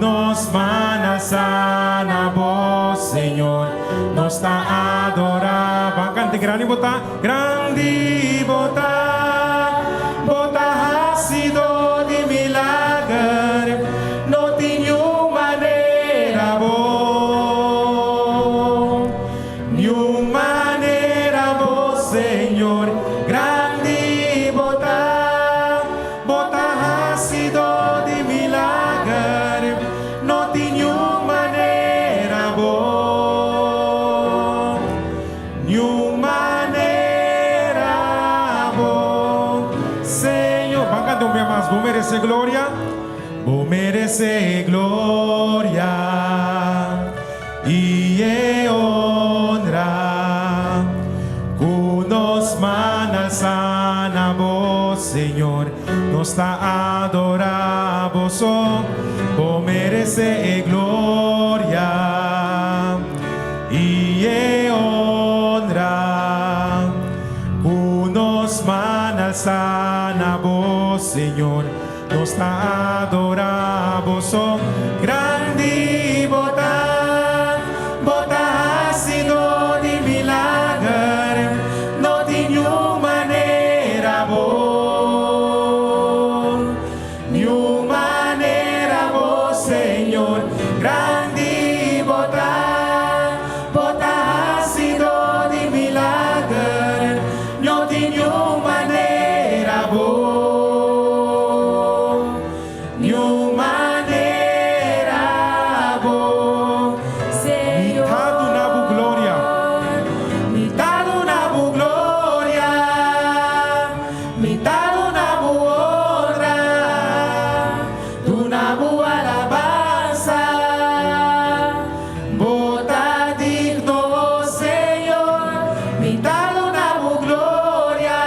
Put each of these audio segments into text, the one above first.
nos man alsa na bo, Señor, nos ta adora. Ban canta grandi bo ta, grandi bo ta, bo ta hacido di milager, no tin niun manera bo, niun manera bo, Señor, grandi bo ta. Bo ta hasidó di milager, no tin niun manera bo, niun manera bo, Señor. Ban canta un bia mas, Bo merece gloria, Bo merece gloria i e honra ku nos man alsa na bo, Señor, nos ta adorá bo so. Bo meresé e gloria i e honra ku nos man alsa na bo, Señor. Nos ta adorá bo so. Grandi bo ta, bo ta hasidó di milager, no tin niun manera bo, niun manera bo, Señor. Grandi bo ta, bo ta hasidó di milager, No tin niun manera bo, niun manera bo. Mi ta duna bo gloria, mi ta duna bo gloria, mi ta duna bo honra, duna bo alabansa. Bo ta digno, Señor, mi ta duna bo gloria,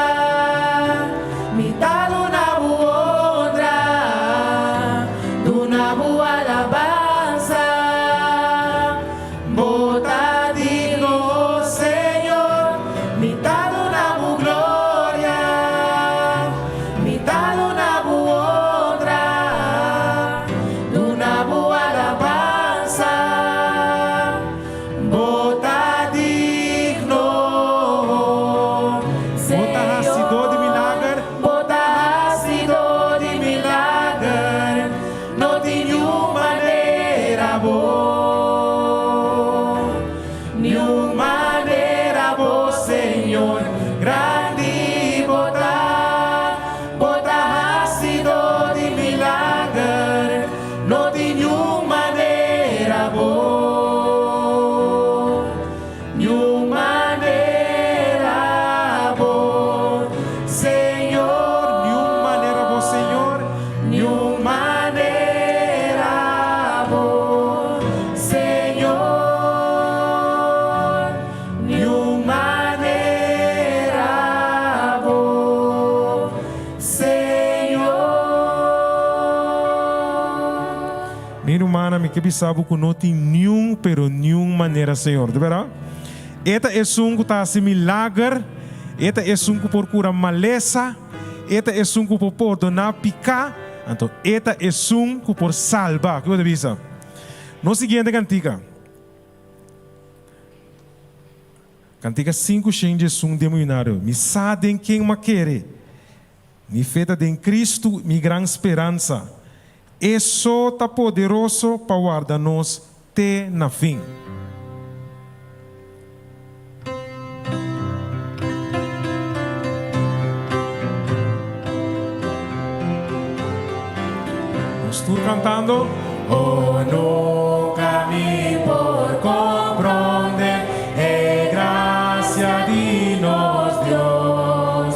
mi ta duna bo honra, duna bo alabansa. Bo ta digno, Señor, mi ta duna bo gloria, mi ta duna bo honra. Duna bo alabansa, bo ta digno, Bo ta hasidó di milager. Bo ta hasidó di milager, no tin niun manera bo, niun manera bo, Señor, grandi bo ta. Bo ta hasidó di milager, no tin niun manera bo, niun manera bo, Señor, niun manera bo, Señor, niun manera bo, Señor, Niun manera bo, Señor. Mi rumannan, mi ke bisa bo ku no tin niun, pero niun manera, Señor. Di bèrdat? E ta esun ku ta hasi milager, E ta esun ku por kura malesa, E ta esun ku por pordoná piká, anto E ta esun ku por salba. Kiko bo ta bisa? Nos siguiente kantika. Kantika 511 den Millonario Mi sa den ken m'a kere Mi fe ta den Cristo mi gran speransa E so ta poderoso pa warda nos te na fin. Nos tur cantando. Oh, nunca mi por comprende e gracia di nos Dios,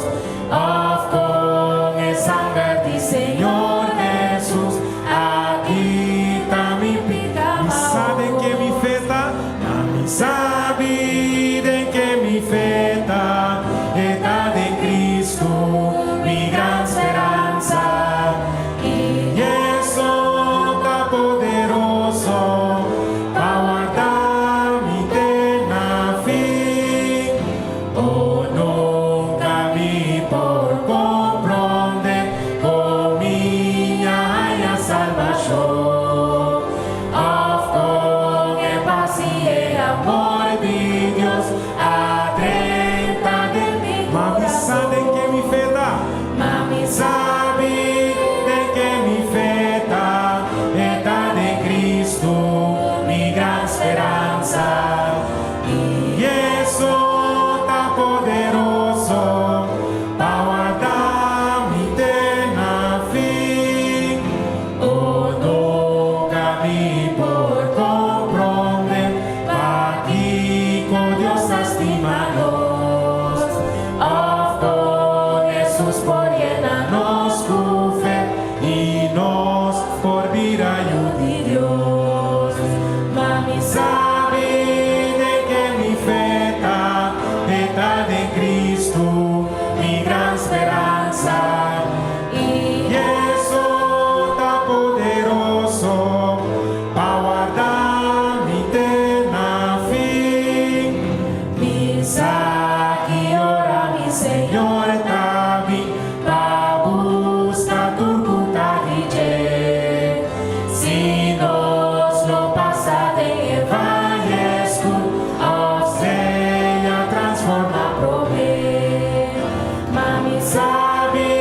of con e sanger di Señor Jesus a kita mi pica. Mi sa den ke mi fe ta, na mi sabi den ke mi fe ta, e ta den Cristo, mi gran speransa. I eso ta poderoso pa warda mi te na fin. Oh, nunca mi por comprende con mi haña salvacion. stima nos. Òf kon Hesus por yena nos ku fe i nos por bira yu di Dios. Ma mi Sabi den ken mi fe ta, e ta den Cristo, mi gran speransa. I E so ta poderoso pa warda mi te na fin. Mi sa ki ora mi Señor ta bin pa buska tur ku ta di dje. Si nos lo pasa den e vaye skur òf Sea transformá promé. Ma mi Sabi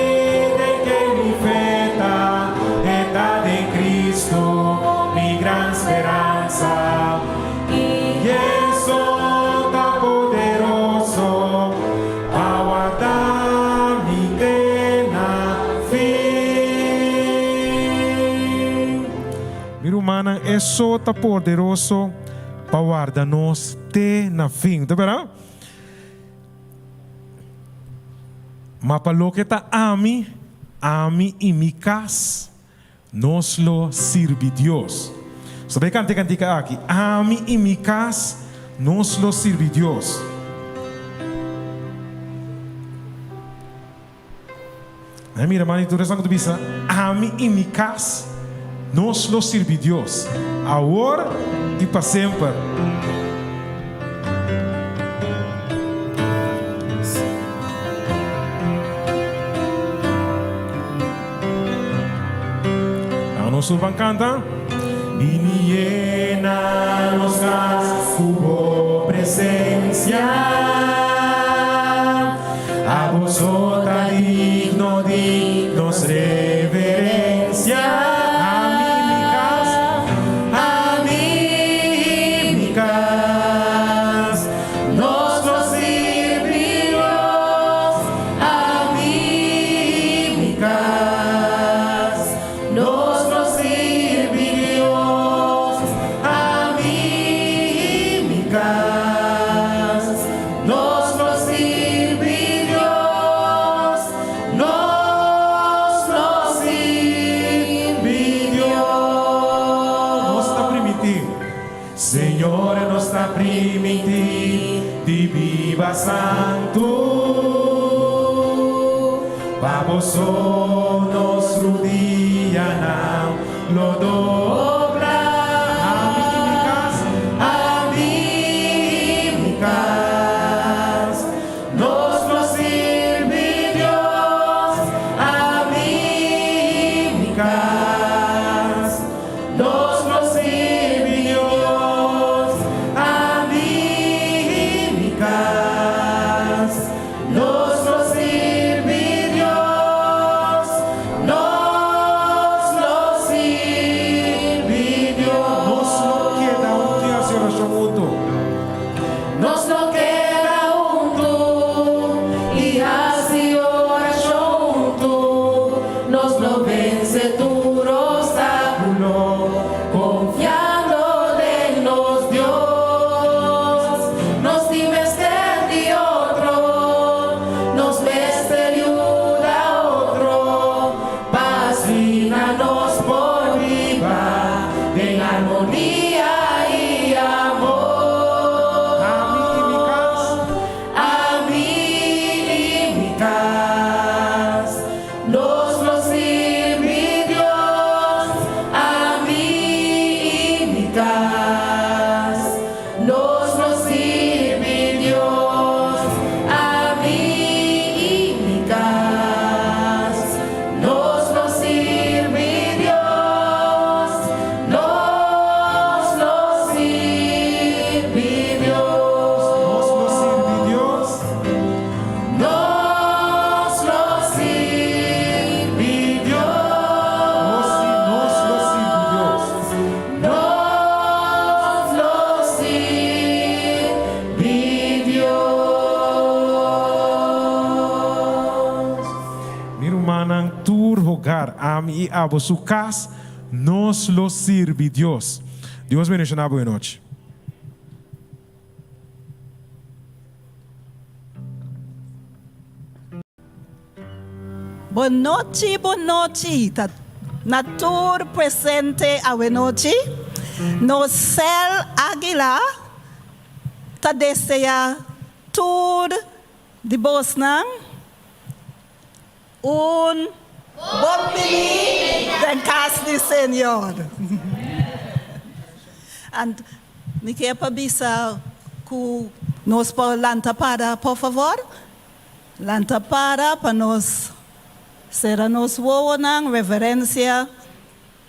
den ken mi fe ta, e ta den Cristo, mi gran speransa. I E so ta poderoso pa warda mi te na fin. Mi rumannan, e so ta poderoso pa warda nos te na fin. Ta bera? Ma pa loke ta ami, ami i mi kas, nos lo sirbi Dios. Nos ta bay kanta e kantika aki, Ami i mi kas, nos lo sirbi Dios. Nan mira mani tur esnan ku ta bisa, Ami i mi kas, nos lo sirbi Dios, awor i pa semper. Laga nos tur ban kanta. Bini yena nos kas ku bo presensia. Abo so ta digno di nos reverencia. Ami i mi cas, ami i mi cas, nos lo sirbi Dios. Ami i mi cas, nos lo sirbi Dios. Ami i mi cas, nos lo sirbi Dios. Nos lo sirbi Dios. Nos ta primintí, Señor, nos ta primintí di biba santu. Pa bo so nos rudianan lo dobla. Ami i mi kas, ami i mi kas, nos lo sirbi Dios. Ami i mi kas, nos lo sirbi Dios. Ami i mi kas, nos lo sirbi Dios. Nos lo sirbi Dios. Nos lo keda huntu i hasi orashon huntu. Nos lo keda huntu i hasi orashon huntu. Nos lo vense tur opstákulo, konfiando den nos Dios. Nos tin mester di otro, nos mester yuda otro, pa asina nos por biba den armonia i amor. Ami i mi kas. Ami i mi kas, nos lo sirbi Dios. Ami i mi kas, nos lo sirbi Dios. Ami i mi kas, nos lo sirbi Dios. Nos lo sirbi Dios. Nos lo sirbi Dios. Nos lo sirbi Dios. Nos lo sirbi Dios. Nos lo sirbi Dios. Mi rumannan, tur hogar, ami i abo su kas, nos lo sirbi Dios. Dios bendishoná bo e nochi. Bon nochi, bon nochi ta na tur presente awe nochi. Nos Cel Aguila ta desea tur di bosnan un bon bini den cas di Señor. And mi kier pa bisa cu nos por lanta para por favor. Lanta para pa nos sera nos wowonan reverencia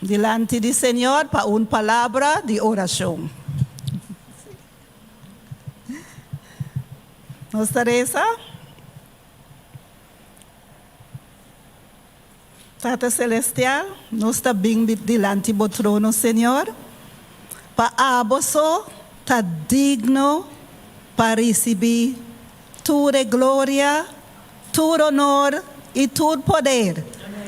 dilanti di Señor pa un palabra di oracion. Nos ta reza. Tata Celestial, nos ta bin dilanti Bo trono, Señor, pa Abo so ta digno pa ricibi tur e gloria, tur honor y tur poder,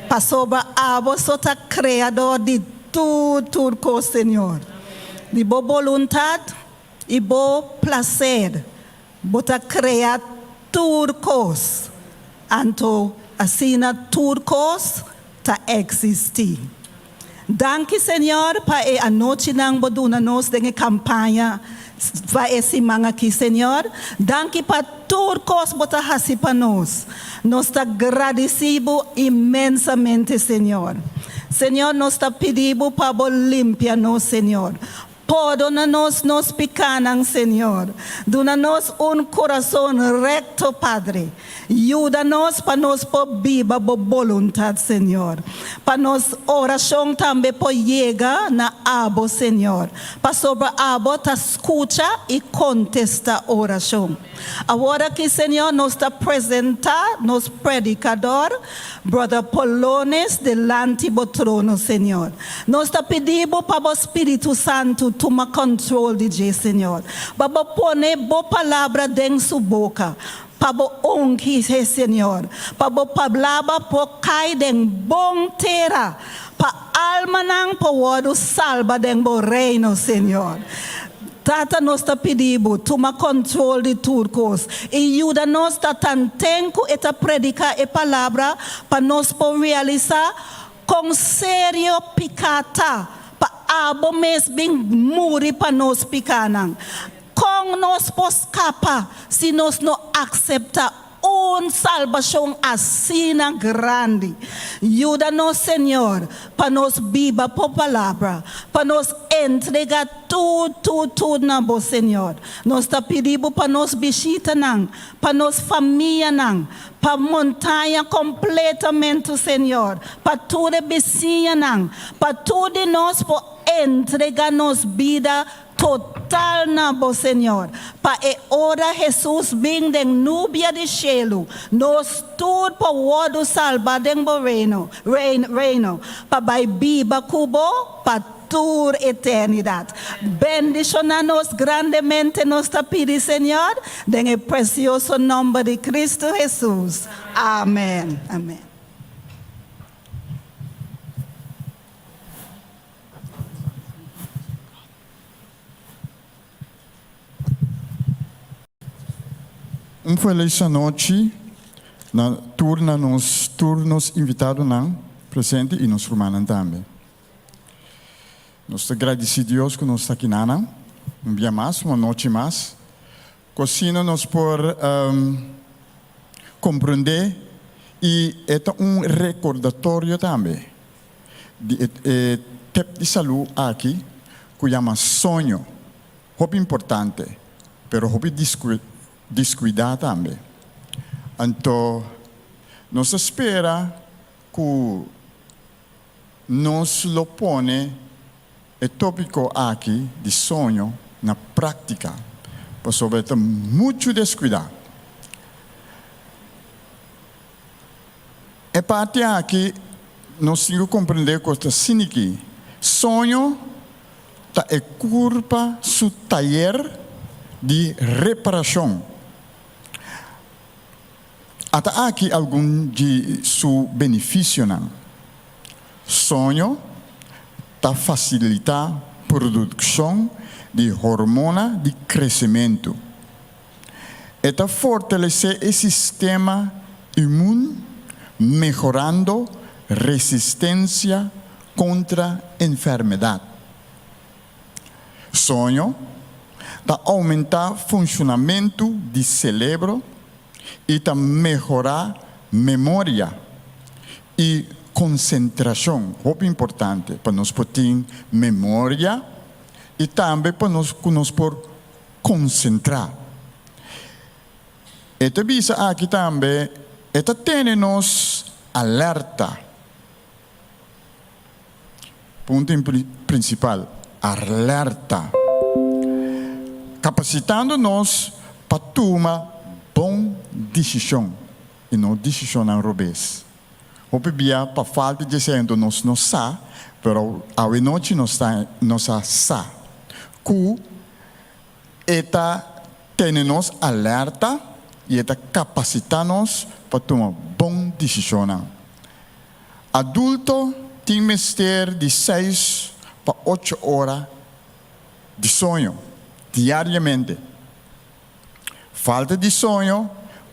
pasobra Abo so ta Creador di tur tur cos, Señor. Di Bo boluntad y Bo placer Bo ta krea tur kos, anto asina tur kos ta eksistí. Danki Señor pa e anochinan bo duna nos den e kampaña pa e siman aki Señor. Danki pa tur kos bo ta hasi pa nos. Nos ta gradisí bo inmensamente Señor. Señor nos ta pidi bo pa bo limpia nos Señor. Pordona nos nos pikánan, Señor. Duna nos un kurason rekto, Padre. Yuda nos pa nos por biba Bo boluntat, Señor. Pa nos orashon tambe por yega na Abo, Señor, pasobra Abo ta skucha i kontestá orashon. Awor aki, Señor, nos ta presentá nos predikador, Brother Polones, delanti Bo trono, Señor. Nos ta pidi Bo pa Bo Spiritu Santu tuma control di dje, Señor. Pa Bo pone Bo Palabra den su boca. Pa Bo ungi he, Señor. Pa Bo Palabra por cai den bon tera, pa almanan por wordo salba den Bo Reino, Señor. Tata nos ta pidi Bo tuma control di tur cos y yuda nos ta tanten cu e ta predica e Palabra pa nos por realisa con serio pica ta pa Abo mes bin muri pa nos picanan. Con nos por scapa si nos no acepta Un salbashon asina grandi! Yuda nos, Señor, pa nos biba por palabra, pa nos entrega tur, tur, tur na Bo, Señor. Nos ta pidi Bo pa nos bishitanan, pa nos famianan, pa Montaña completamente, Señor, pa tur e bisiñanan, pa tur di nos por entrega nos bida Total na Bo, Señor, pa e ora Hesus bin den nubia di shelu, nos tur por wordu salba den Bo reino, reino, pa bai biba ku Bo pa tur eternidat. Bendishona nos grandemente, nos ta pidi, Señor, den e presioso nomber di Cristo Hesus. Amen. Amen. Un felis anochi na tur na nos tur nos invitadonan presente y nos rumannan tambe. Nos ta gradici Dios cu nos ta aki nanan un bia mas, un anochi mas. Cu asina nos por comprende y e ta un recordatorio tambe. Di e tep di salú aki ku yama soño, hopi importante, pero hopi diskuidá tambe. Anto nos ta spera ku nos lo pone e tópiko aki di soño na práktika, pasobra e ta muchu deskuidá. E parti aki nos tin ku komprendé ku ta siniki. Soño ta e kurpa su tayer di reparashon. Ata aki algun di su benefisionan. Soño ta fasilitá produkshon di hormona di kresementu. E ta fortalesé e sistema imun, mehorando resistensia kontra enfermedat. Soño ta oumentá funshonamentu di selebro i ta mehorá memoria i konsentrashon, hopi importante pa nos por tin memoria i tambe pa nos ku nos por konsentrá. E ta bisa aki tambe e ta tene nos alerta. Punto prinsipal, alerta. Kapasitando nos pa tuma bon desishon i no desishonnan robes. Hopi bia pa falta di esei anto nos no sa, pero awe nochi nos ta nos a sa ku e ta tene nos alerta i e ta kapasitá nos pa tuma bon desishonnan. Adulto tin mester di seis pa ocho ora di soño diariamente. Falta di soño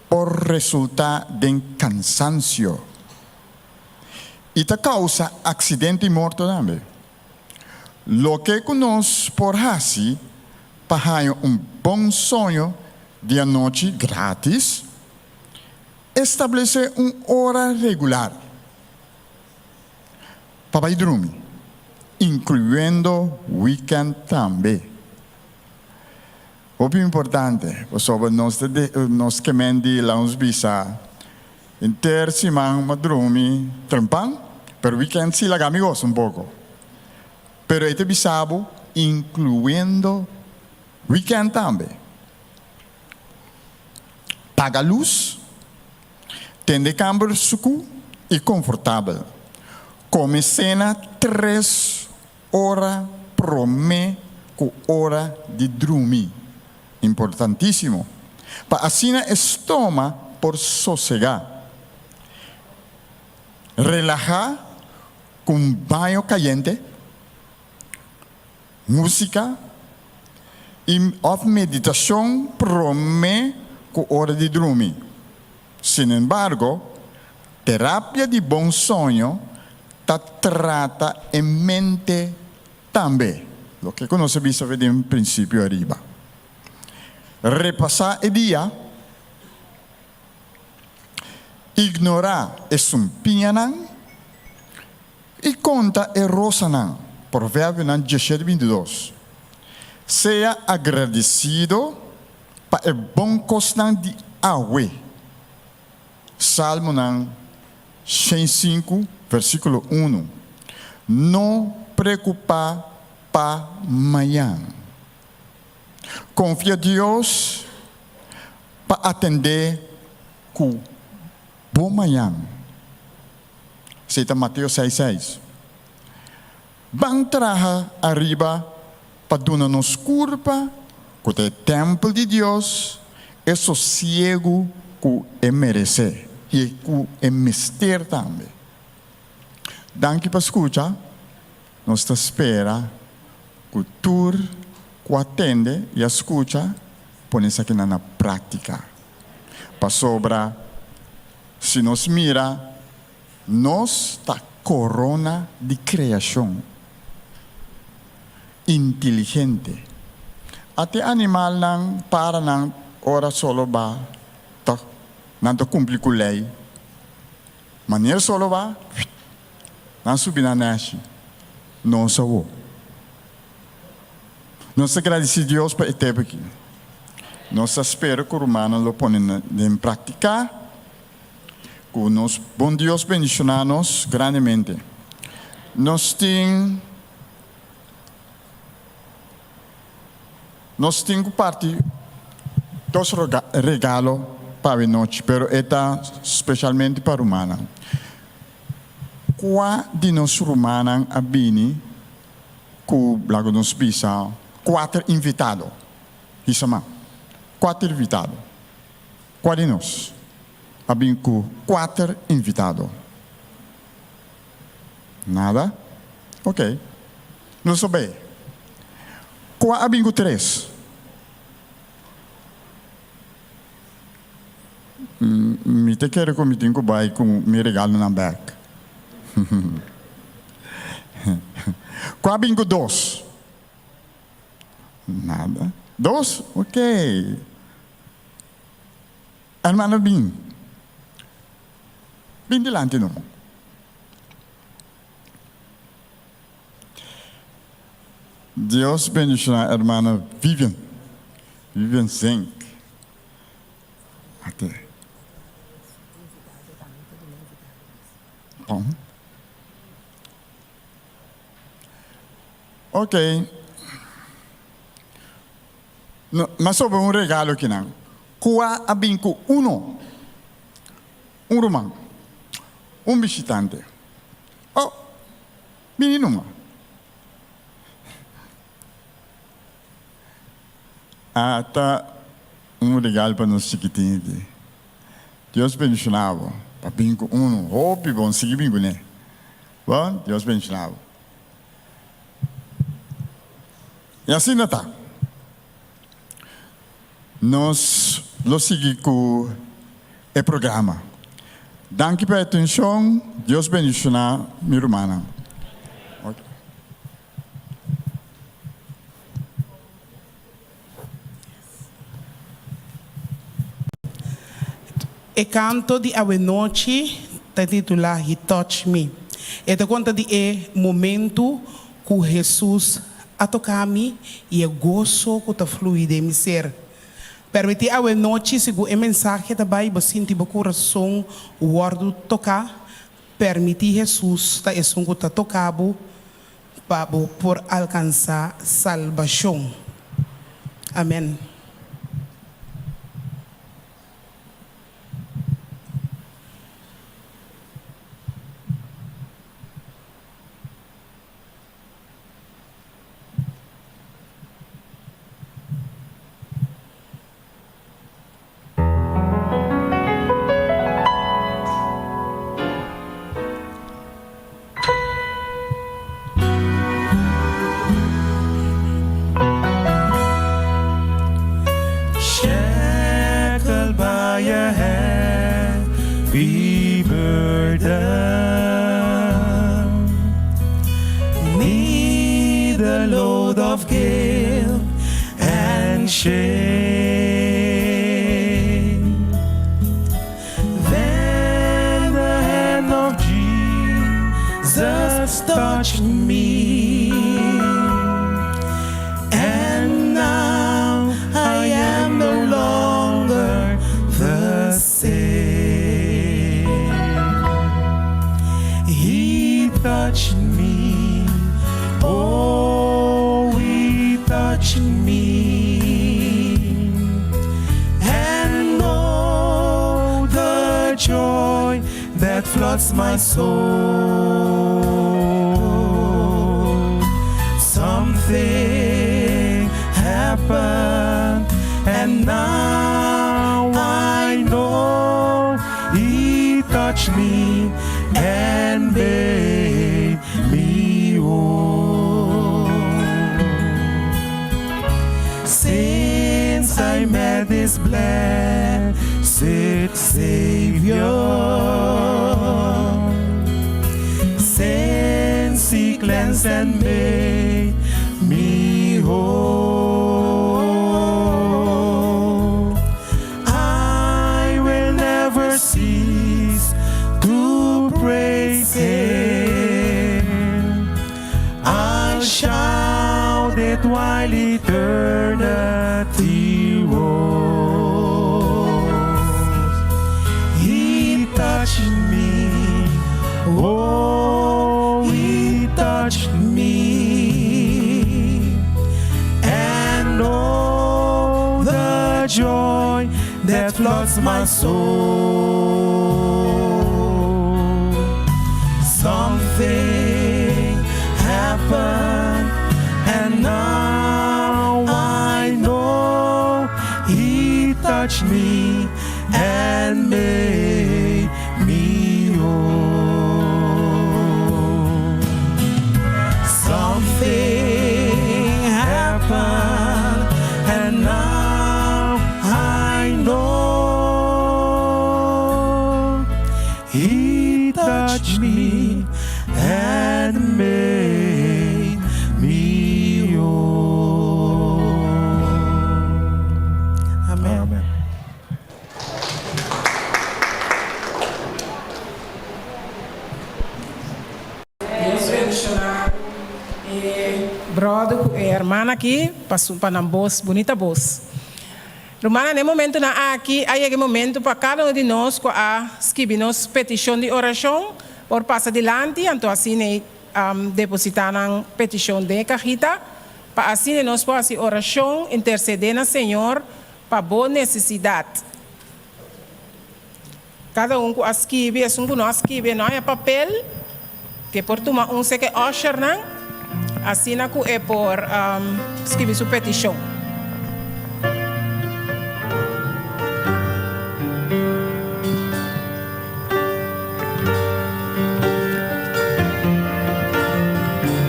por resultá den kansansio i ta kousa aksidente i morto tambe. Loke ku nos por hasi pa haña un bon soño di anochi grátis? Establesé un ora regular pa bai drumi, inkluyendo wikènt tambe. Hopi importante, pasobra nos ta nos ke men di la nos bisa henter siman m'a drumi trempan, pero wikènt si laga mi gosa un poko. Pero e ta bisa bo inkluyendo wikènt tambe. Paga lus, tende kamber suku i konfortabel. Kome sena tres ora promé ku ora di drumi. Importantísimo, pa asina e stoma por sosegá. Relahá ku un baño kayente. Músika i òf meditashon promé ku ora di drumi. Sinembargo, terapia di bon soño ta trata e mente tambe, loke ku nos a bisa den prinsipio ariba. Repasá e dia, ignorá e sumpiñanan I konta e rosanan, Proverbionan diesshete bintidos. Sea agradesido pa e bon kosnan di awe, Salmonan 105, versíkulo unu. No preokupá pa mañan. Konfia Dios pa atendé ku bo mañan. Esei ta Mateo seis seis. Ban traha ariba pa duna nos kurpa, ku ta e tèmpel di Dios, e sosiegu ku e meresé i ku e mester tambe. Danki pa skucha. Nos ta spera ku tur ku a tende i a skucha pone esakinan na práktika. Pasobra Si nos mira, nos ta korona di kreashon inteligente. Ate animalnan, paranan, ora solo ba ta nan ta kumpli ku lei. Manera solo ba, nan subi nan nèshi. Nos awo. Nos ta gradisí Dios pa e tempu aki. Nos ta spera ku rumannan lo pone den praktiká. Ku nos bon Dios bendishoná nos grandemente. Nos tin nos tin ku parti dos regalo pa awe nochi, pero e ta speshalmente pa rumannan. Kua di nos rumannan a bini ku laga nos bisa kuater invitado. Hisa man. Kuater invitado. Kua di nos a bin ku kuater invitado? Nada? Ok. Nos ta bay. Kua a bin ku tres? Mi ta kere ku mi tin ku bai ku mi regalonan bèk. Kua bin ku dos? Nada. Dos? Ok. Hermano bin. Bin dilanti no. Dios bendiciona hermana Vivian. Vivian Zink. Ate. Bon. Ok. No, mas sobre un regalo kinan. Kua a bin ku uno? Un ruman. Un bishitante. Oh, bini numa. A ta un regalo pa nos chikitin aki. Dios bendiciona bo pa bin ku uno. Hopi bon, sigui bin kuné. Bon, Dios bendiciona bo. I asina ta. Nos lo sigui ku e programa. Danki pa e atencion. Dios bendiciona mi rumannan. E kanto di awenochi ta titulá He Touched Me. E ta konta di e momentu ku Hesus a toka mi i e goso ku ta flui den mi ser. Permití awenochi segun e mensahe ta bai bo sinti bo kurason wòrdu toká. Permití Hesus ta esun ku ta toka bo pa bo por alkansá salbashon. Amèn. Shackled by a heavy burden, 'Neath the load of guilt and shame. Then the hand of Jesus touched me, and now I am no longer the same. He touched me, oh, he touched me, and oh, the joy that floods my soul. Something happened, and now I know He touched me and made me whole. Since I met this blessed Savior, since He cleansed and made me whole, I will never cease to praise Him. I'll shout it while eternity rolls. He touched me, oh, He touched me, and oh, the joy that floods my soul. Something happened, and now I know He touched me and made me whole. Something happened, and now I know. He touched me and made me whole. Amen. Amen. Dios bendiciona e brother cu e hermana aki pa su pa nan bos bunita bos. Rumannan den momentonan aki a yega e momento pa cada uno di nos cu a skibi nos peticion di oracion por pasa dilanti anto asina e deposita nan peticion den e cajita pa asina nos por haci oracion intercede na Señor pa bo necesidad. Kada un ku a skibi, esun ku no a skibi e no haña papel, ke por tuma un seke ushernan, asina ku e por skibi su petishon.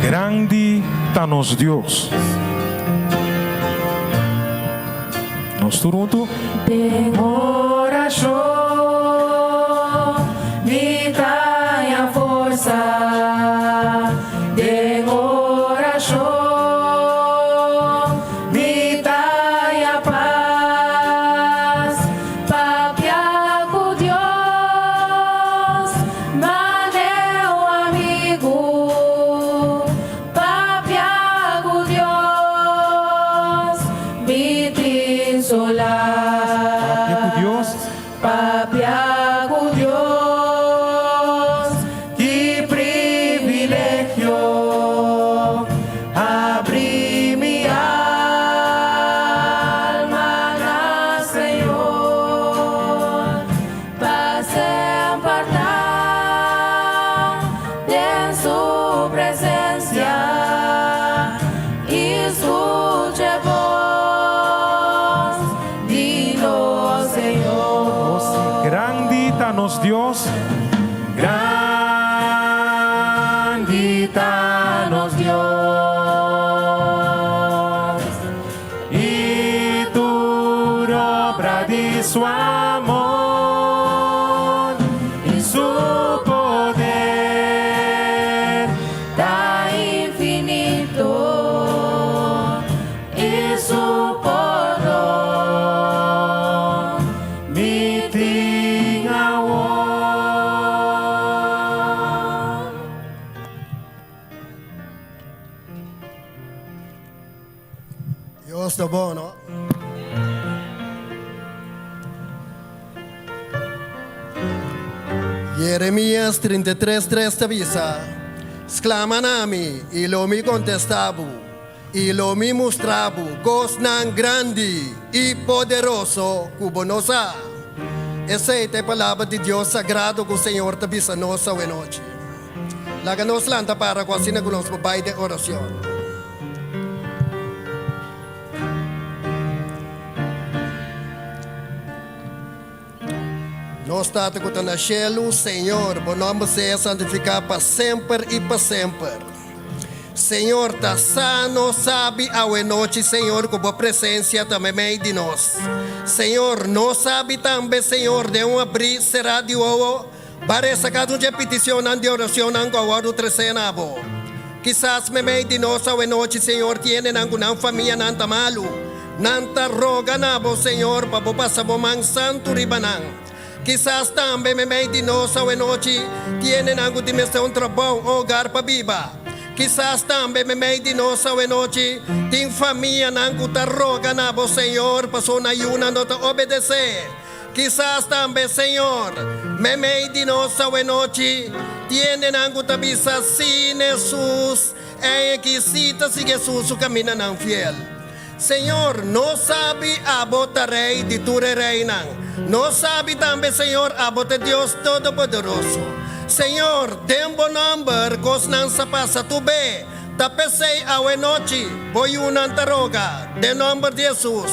Grandi ta nos Dios. Nos tur huntu. Den orashon mi ta haña forsa, den orashon mi ta haña pas, papia ku Dios man'é un amigu. Papia ku Dios, mi tin solas. Papia ku Dios. Papia ku Dios, ki privilegio. Abri mi alma na Señor. Pa semper ta den su presencia i scucha e bos di nos Señor. Grandi ta nos Dios. Grandi ta nos Dios. I tur obra di su amor i su poder ta infinito i su pordon mi tin awor. Dios ta bon, no? Jeremias 33, 3 ta bisa, Sklama na mi, i lo mi kontestá bo, i lo mi mustra bo kosnan grandi i poderoso ku bo no sa. Esei ta e palabra di Dios sagrado ku Señor ta bisa nos awenochi. Laga nos lanta para ku asina ku nos por bai den oracion. Nos Tata ku ta na shelu, Señor, bo nòmber sea santifiká pa semper i pa semper. Señor, ta sa nos sabi awenochi, Señor, ku bo presensia ta meimei di nos. Señor, nos sabi tambe, Señor, den un abrí será di wowo, Ba resa kada un dje peticionnan di oracionnan cu a wordo trece na bo. Kisas memey di nos awenochi, Señor, tiene nan cu nan famianan ta malu. Nan ta roga na bo, Señor, pa bo pasa bo man santu riba nan. Kisas tambe memey di nos awenochi tiene nan cu tin mester un trabou o hogar pa biba. Kisas tambe memey di nos awenochi tin famianan cu ta roga na bo, Señor, paso nan yunan no ta obedece. Kisas tambe, Señor, meimei di nos awenochi, tiendenan ku ta bisa sin Hesus, ei aki sí ta sigui Hesus su kamindanan fiel. Señor, nos sabi abo ta Rei di tur e reinan. Nos sabi tambe, Señor, abo ta Dios Todopoderoso. Señor, den bo nòmber kosnan sa pasa tur be. Ta p'esei awe nochi bo yunan ta roga, den nòmber di Hesus,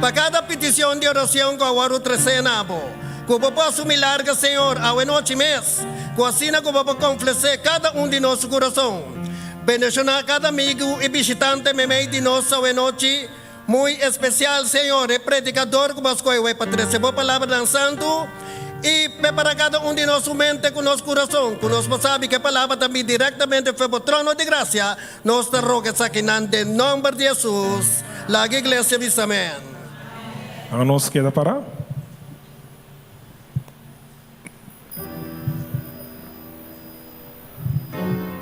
pa kada peticion di oracion cu a wòrdu tresé na bo, cu bo por asumi larga, Señor, awe nochi mes, cu asina cu bo por conflesé kada un di nos su curason. Bendicioná kada amigu i bishitante meimei di nos awe nochi, muy especial, Señor, e predicador cu bo a scohe pa trese bo palabranan santu. I prepara kada un di nos su mente ku nos kurason, ku nos por sabi ku e palabra ta bin direktamente for bo trono di grasia. Nos ta roga esakinan den nòmber di Hesus. Laga iglesia bisa amèn. Laga nos keda pará.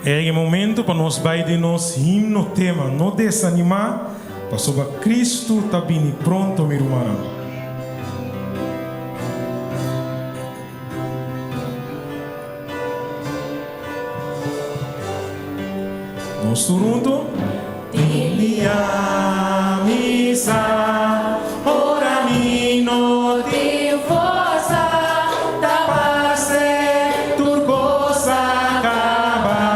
E momento pa nos bai den nos himno tema No desanimá, pasobra Cristo ta bini pronto, mi rumannan. Nos tur hunto. Tin dia mi sa ora mi no tin forsa ta parse tur kos a kaba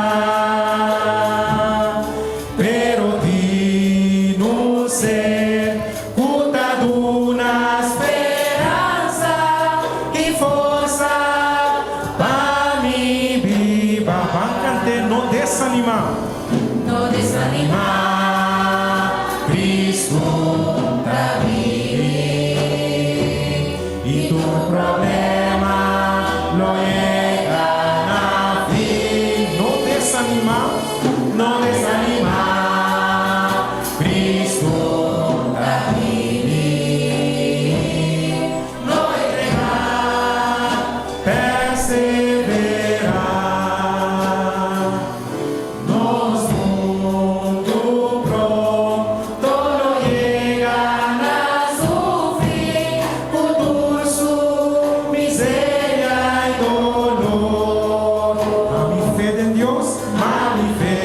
pero tin un ser ku ta duna speransa i forsa pa mi biba. Ban kant'é no desanimá. No desanimá, Cristo ta bini i tur problema lo yega na fin. No desanimá, no desanimá, Cristo ta bini. No entregá, perseverá. Nos mundu pronto lo yega na su fin, ku tur su miseria i dolor. Ma mi fe den Dios, ma mi fe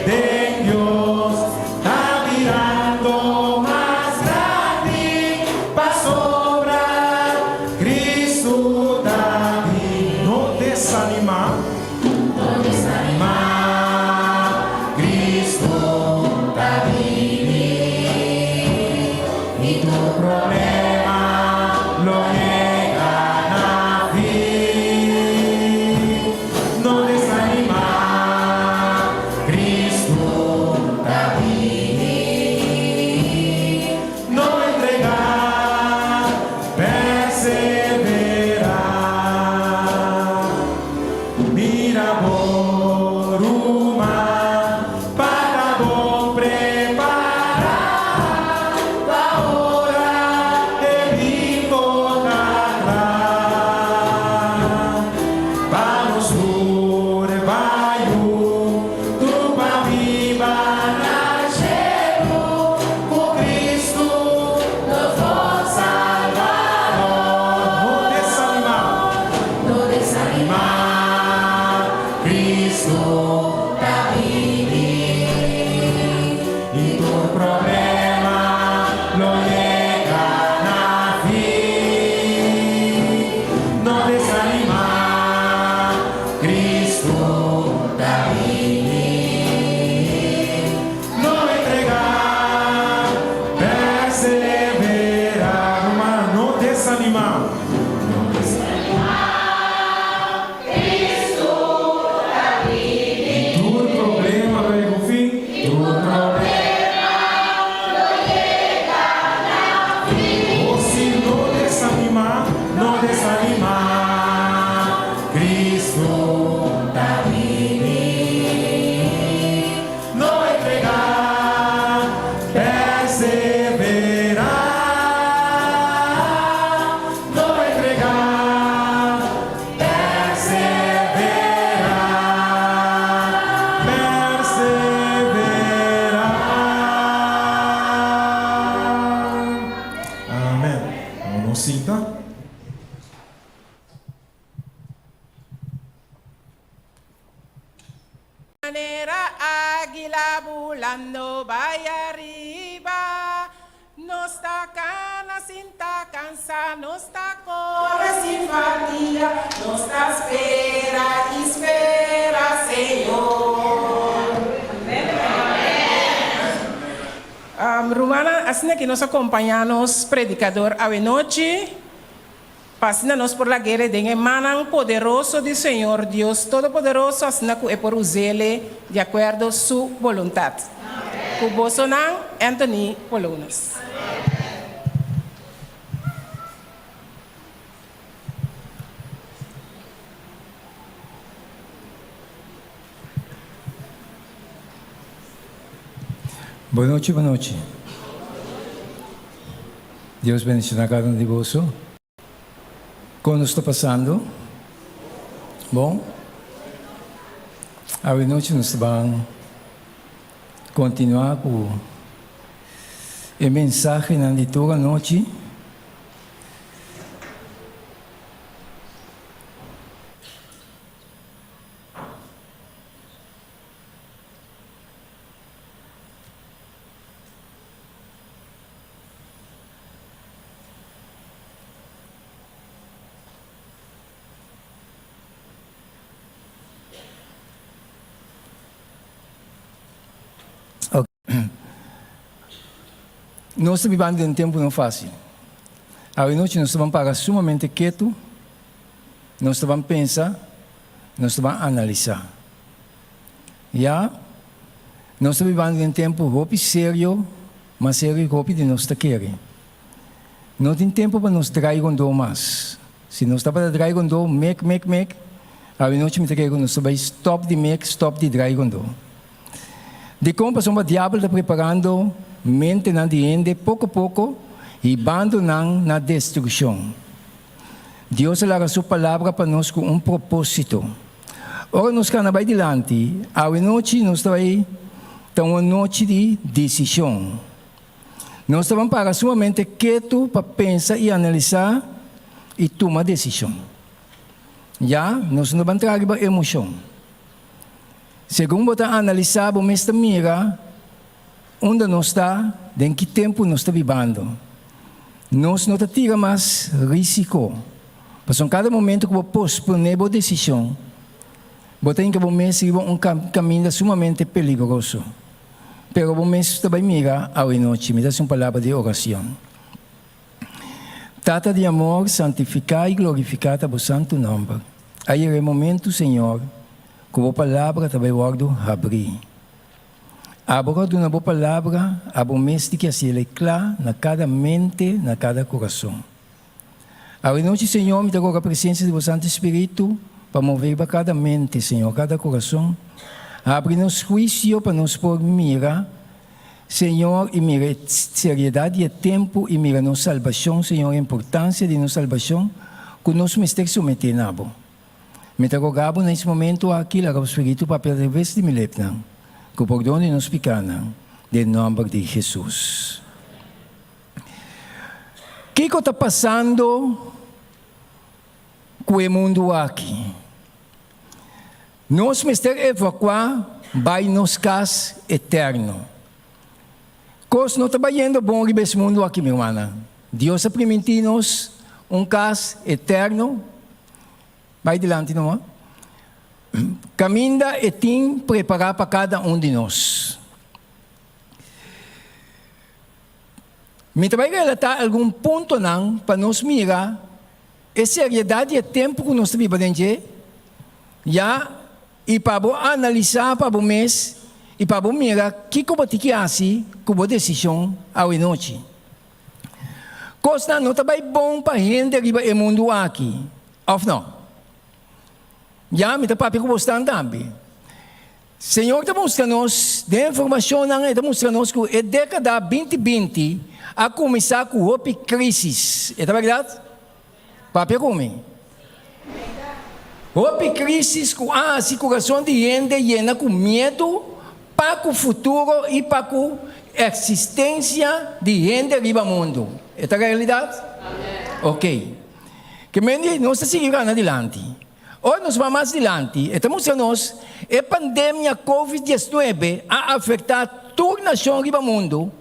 den Dios ta birando mas grandi, pasobra Cristo ta bin. No desanimá. No desanimá, Cristo ta bini i tur problema lo yega na fin. No desanimá, Cristo ta bini. No entregá, perseverá. Mira bo ruman pa ta bon prepará pa ora e bin bo ta kla. Pa nos tur bai huntu pa biba na shelu ku Kristu nos bon Salbador. No desanimá. No desanimá, Cristo ta bini i tur problema lo yega na fin. No desanimá, Cristo ta bini. No entregá, perseverá. Ruman, no desanimá. No desanimá, Cristo ta bini. Tur problema lo yega un fin. Tur problema lo yega na fin. O si no desanimá, no desanimá, Cristo ta bini. No entregá, perseverá. No entregá, perseverá. Perseverá. Amèn. Nos sinta. Manera águila bulando bai ariba, nos ta kana sin ta kansa, nos ta kore sin fatiga, nos ta spera i spera Señor. Rumannan, asina ku nos a kompañá nos predikador awenochi. Pa asina nos por lag'Ele den e mannan poderoso di Señor Dios Todopoderoso, asina ku E por us'Ele di akuerdo Su boluntat. Ku bosonan, Anthony Polones. Bon nochi, bon nochi. Dios bendiciona cada un di boso. Con nos ta pasando? Bon? Awe nochi nos ta ban continua cu e mensahenan di tur anochi. Nos ta bibando den tempu no fácil. Awe nochi nos ta ban para sumamente ketu, nos ta ban pensa, nos ta ban analisá. Ya, nos ta bibando den tempu hopi serio, mas serio ku hopi di nos ta kere. No tin tempu pa nos drai rondó mas. Si nos tabata drai rondó, mek, mek, mek, awe nochi mi ta kere ku nos ta bai stòp di mek, stòp di drai rondó. Dikon? Pasobra diabel ta preparando mentenan di hende poko poko, hibando nan na destrukshon. Dios a laga su Palabra pa nos ku un propósito. Ora nos kana bai dilanti, awe nochi nos ta bai ta un anochi di desishon. Nos ta ban para sumamente ketu pa pensa i analisá i tuma desishon. Ya, nos no ban traha riba emoshon. Segun bo ta analisá bo mes ta mira unda nos ta, den ki tempu nos ta bibando. Nos no ta tira mas risiko, pasobra kada momento ku bo posponé bo desishon, bo ta hinka bo mes riba un kaminda sumamente peligroso. Pero bo mes ta bai mira awe nochi. Mi ta hasi un palabra di oracion. Tata di amor, santifica y glorifica ta bo santu nomber. A yega e momento, Señor, cu bo palabra ta bai wordo habri. Abo cu a duna bo palabra, abo mes di ki haciel e cla na cada mente, na cada curason. Awe nochi, Señor, mi ta roga presencia di bo Santo Spiritu pa move riba cada mente, Señor, cada curason. Habri nos huicio pa nos por mira, Señor, y mira e seriedad di e tempo y mira nos salbacion, Señor, e importancia di nos salbacion cu nos mester somete na bo. Mi ta roga bo na es momento aki, laga bo Spiritu papia atraves di mi lepnan, cu pordon di nos picanan, den nomber di Jesus. Kiko ta pasando ku e mundu aki? Nos mester evakuá bai nos kas eterno. Kos no ta bayendo bon riba es mundu aki, mi rumannan. Dios a primintí nos un kas eterno. Bai dilanti numa. Kaminda e tin prepará pa kada un di nos. Mi ta bai relatá algun puntonan pa nos mira e seriedat di e tempu ku nos ta biba den dje, ya, i pa bo analisá pa bo mes i pa bo mira kiko bo tin ki hasi ku bo desishon awe nochi. Kosnan no ta bai bon pa hende riba e mundu aki, òf no? Ya, mi ta papia ku bosnan tambe. Señor ta mustra nos, den informacionnan e ta mustra nos cu e decada binti binti a cuminsa cu hopi crisis. E ta berdad? Papia cu mi. Hopi crisis cu a haci curason di hende yena cu miedo pa cu futuro y pa cu existencia di hende riba mundo. E ta realidad? Ok. Ke men di nos ta sigui gana dilanti. Ora nos bai mas dilanti, e ta mustra nos e pandemia Covid diesnuebe a afektá tur nashon riba mundu,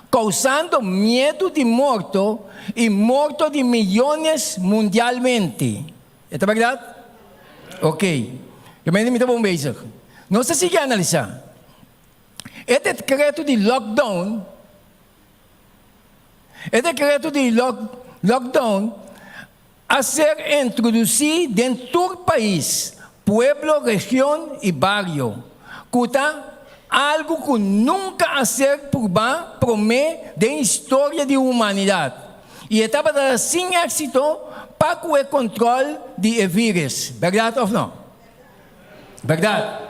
kousando miedu di morto i morto di miyones mundialmente. E ta bèrdat? Ok. Yo mende mi ta bon bezig. Nos ta sigui analisá. E dekreto di lockdown. E dekreto di lockdown a ser introdusí den tur pais, pueblo, region i bario, ku ta algu ku nunka a ser purbá promé den historia di humanidat, i e tabata sin éksito pa ku e kontròl di e vírus. Bèrdat òf nò? Bèrdat.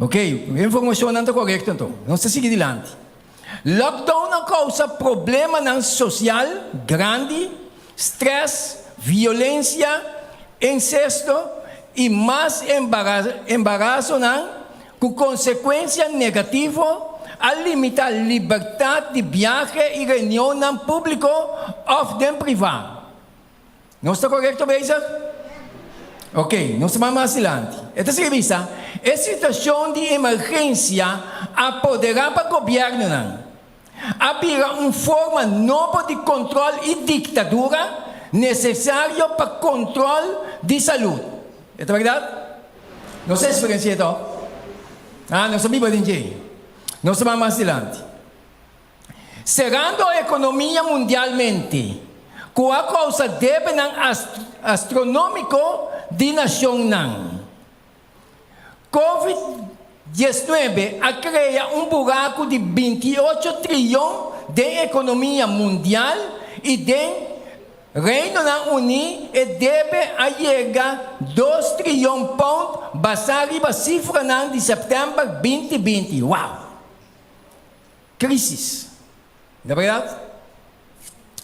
Oké, e informashonnan ta korekto anto. Nos ta sigui dilanti. Lockdown a kousa problemanan sosial grandi, strès, violensia, insesto i mas embarasonan ku konsekuensia negativo, a limitá libertat di biahe i reunionnan públiko òf den privá. Nos ta korekto bezig? Ok, nos ta bai mas dilanti. E ta sigui bisa, E situashon di emergensia a poderá pa gobièrnunan. A bira un forma nobo di kontrol i diktadura nesesario pa kontrol di salud. E ta bèrdat? Nos a eksperensi'é tòg? Ah, nos a biba den dje. Nos ta bai mas dilanti. Serando ekonomia mundialmente, ku a kousa debenan astronómiko di nashonnan. Covid 19 a krea un buraku di 28 triyon den ekonomia mundial i den Reinonan Uní e debe a yega dos triyon pound basá riba sifranan di sèptèmber 2020. Wow! Crisis. Na berdad,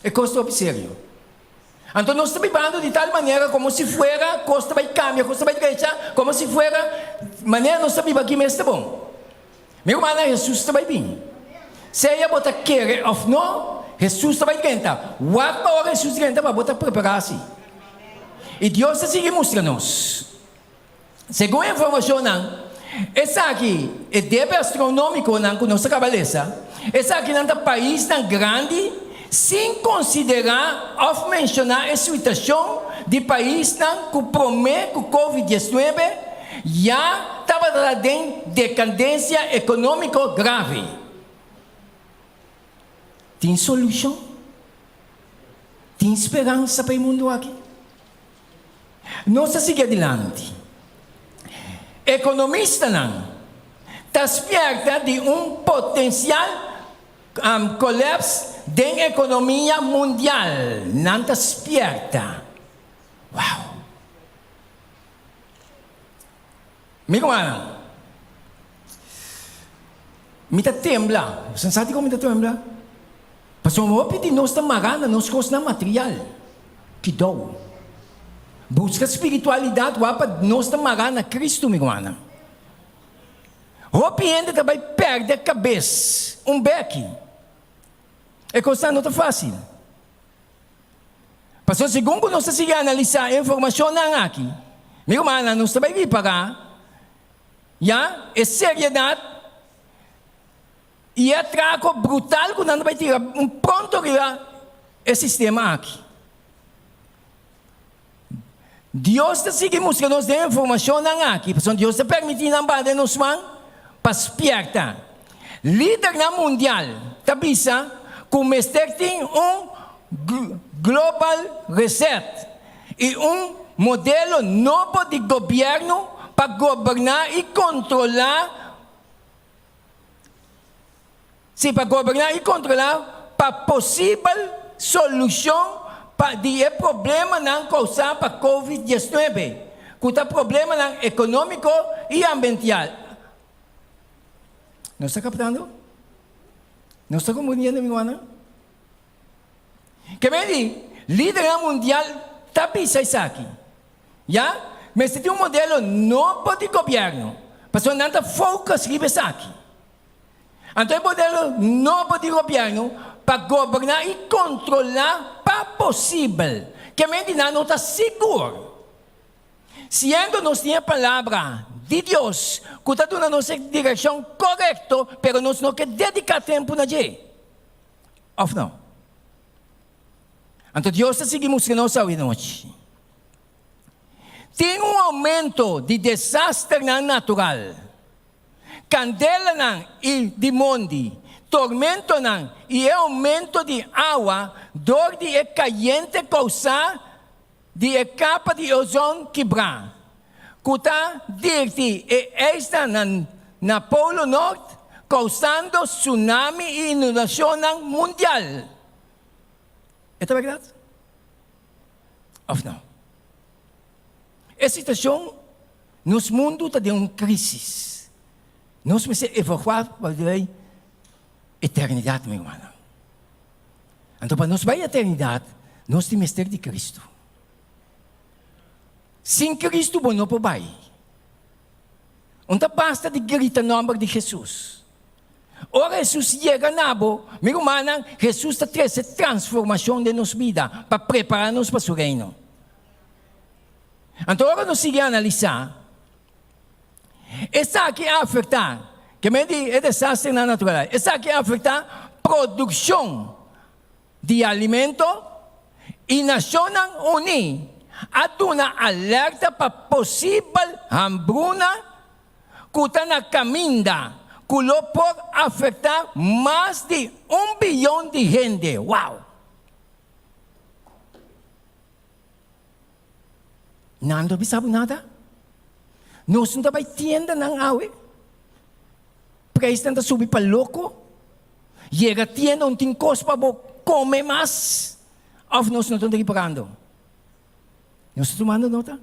e cos ta hopi serio. Anto nos ta bibando di tal manera como si fuera cos ta bay cambia, cos ta bay drecha, como si fuera manera nos ta biba aki mes ta bon. Mi rumannan, Jesus ta bay bini. Sea bo ta kere of no, Jesus ta bay drenta. Wak pa ora Jesus drenta pa bo ta prepara si. Y Dios ta sigui mustra nos. Segun e informashonnan, esaki e debe astronómikonan ku nos a kaba lesa, esakinan ta paisnan grandi sin konsiderá òf menshoná e situashon di paisnan ku promé ku Covid 19 ya tabata den dekandensia ekonómiko grave. Tin solushon? Tin speransa pa e mundu aki? Nos ta sigui adilanti. Ekonomistanan ta spierta di un potensial kolaps den ekonomia mundial. Nan ta spierta. Wow! Mi rumannan, mi ta tembla. Boso sa dikon mi ta tembla? Pasobra hopi di nos ta mará na nos kosnan material. Kidou. Buska spiritualidat wak pa nos ta mará na Kristu, mi rumannan. Hopi hende ta bai pèrdè kabes un bèki. E kosnan no ta fásil. Pasobra segun ku nos ta sigui analisá e informashonnan aki, mi rumannan, nos ta bai ripará ya e seriedat i e atrako brutal ku nan ta bai tira un pronto riba e sistema aki. Dios ta sigui mustra nos den e informashonnan aki, pasobra Dios ta permití nan baha den nos man pa spièrta. Lidernan mundial ta bisa ku mester tin un global reset i un modelo nobo di gobièrnu pa goberná i kontrolá, Sí, pa goberná i kontrolá pa posibel solushon pa di e problemanan kousá pa Covid 19, ku ta problemanan ekonómiko i ambiental. Nos ta kaptando? Nos ta komprendiendo, mi rumannan? Ke men di, lidernan mundial ta bisa esaki. Ya, mester tin un modelo nobo di gobièrnu, pasobra nan ta focus riba esaki. Anto e modelo nobo di gobièrnu pa goberná i kontrolá pa posibel, ke men di nan no ta sigur. Siendo nos tin e Palabra di Dios ku ta duna nos e direkshon korekto, pero nos no ke dediká tempu na dje. Òf no? Anto Dios ta sigui mustra nos awe nochi. Tin un oumento di desasternan natural. Kandelanan i di mondi, tormentonan i e oumento di awa dor di e kayente kousá di e kapa di ozon kibrá, ku ta dirti e ijsnan na Polo Nort, kousando tsunami i inundashonnan mundial. E ta bèrdat òf no? E situashon Nos mundu ta den un crisis. Nos mester evacuá pa bay. Eternidat, mi rumannan. Anto pa nos bai eternidat, nos tin mester di Kristu. Sin Kristu bo no por bai. Un ta basta di grita nòmber di Hesus. Ora Hesus yega na bo, mi rumannan, Hesus ta trese transformashon den nos bida pa prepará nos pa su Reino. Anto ora nos sigui analisá, esaki a afektá, ke men di e desastrenan natural, esaki a afektá produkshon di alimento i Nashonnan Uní a duna alerta pa posibel hambruna ku ta na kaminda ku lo por afektá mas di un biyon di hende. Wow! Nan no bisa bo nada? Nos no ta bai tiendanan awe? Prijsnan ta subi pa loko? Yega tienda un tin kos pa bo kome mas? Of nos no ta riparando? Nos ta tumando nota?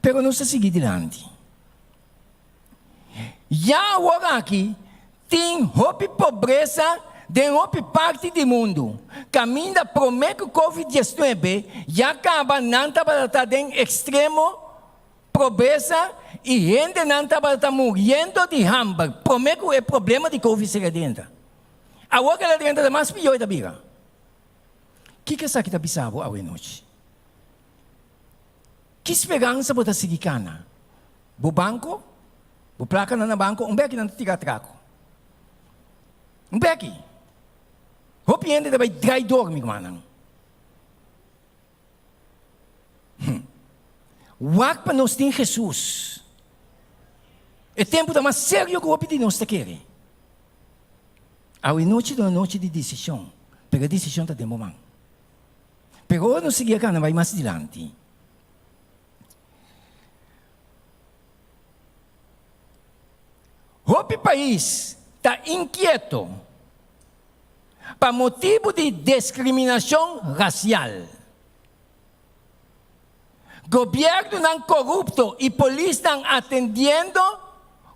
Pero nos ta sigui dilanti. Ya awor aki tin hopi pobresa den hopi parti di mundu. Kaminda promé ku Covid 19 ya kaba nan tabata ta den ekstremo pobresa i hendenan tabata ta muriendo di hamber promé ku e problema di Covid sera drenta. Awor ku el a drenta ta mas pió e ta bira. Kiko esaki ta bisa bo awe nochi? Ki speransa bo ta sigui kana? Bo banko? Bo plakanan na banko? Un beki nan ta tira atrako. Un beki. Hopi hende ta bai drai dor, mi rumannan. Hm. Wak pa nos tin Jesus. E tempu ta mas serio ku hopi di nos ta kere. Awe nochi ta un nochi di desishon, pero e desishon ta den bo man. Pero ora nos sigui a kana bai mas dilanti, hopi pais ta inkieto pa motibu di deskriminashon rasial. Gobièrnunan korupto i polisnan atendiendo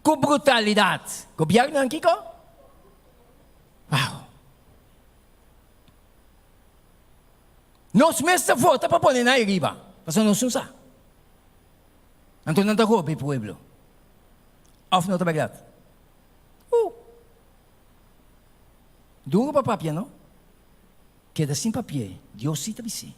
ku brutalidat. Gobièrnunan kiko? Wow! Nos mes ta vota pa pone nan ariba, pasobra nos no sa. Anto nan ta roba e pueblo. Of no ta bèrdat? Uh! Duro pa papia, no? Keda sin papia, Dios si ta bis'é.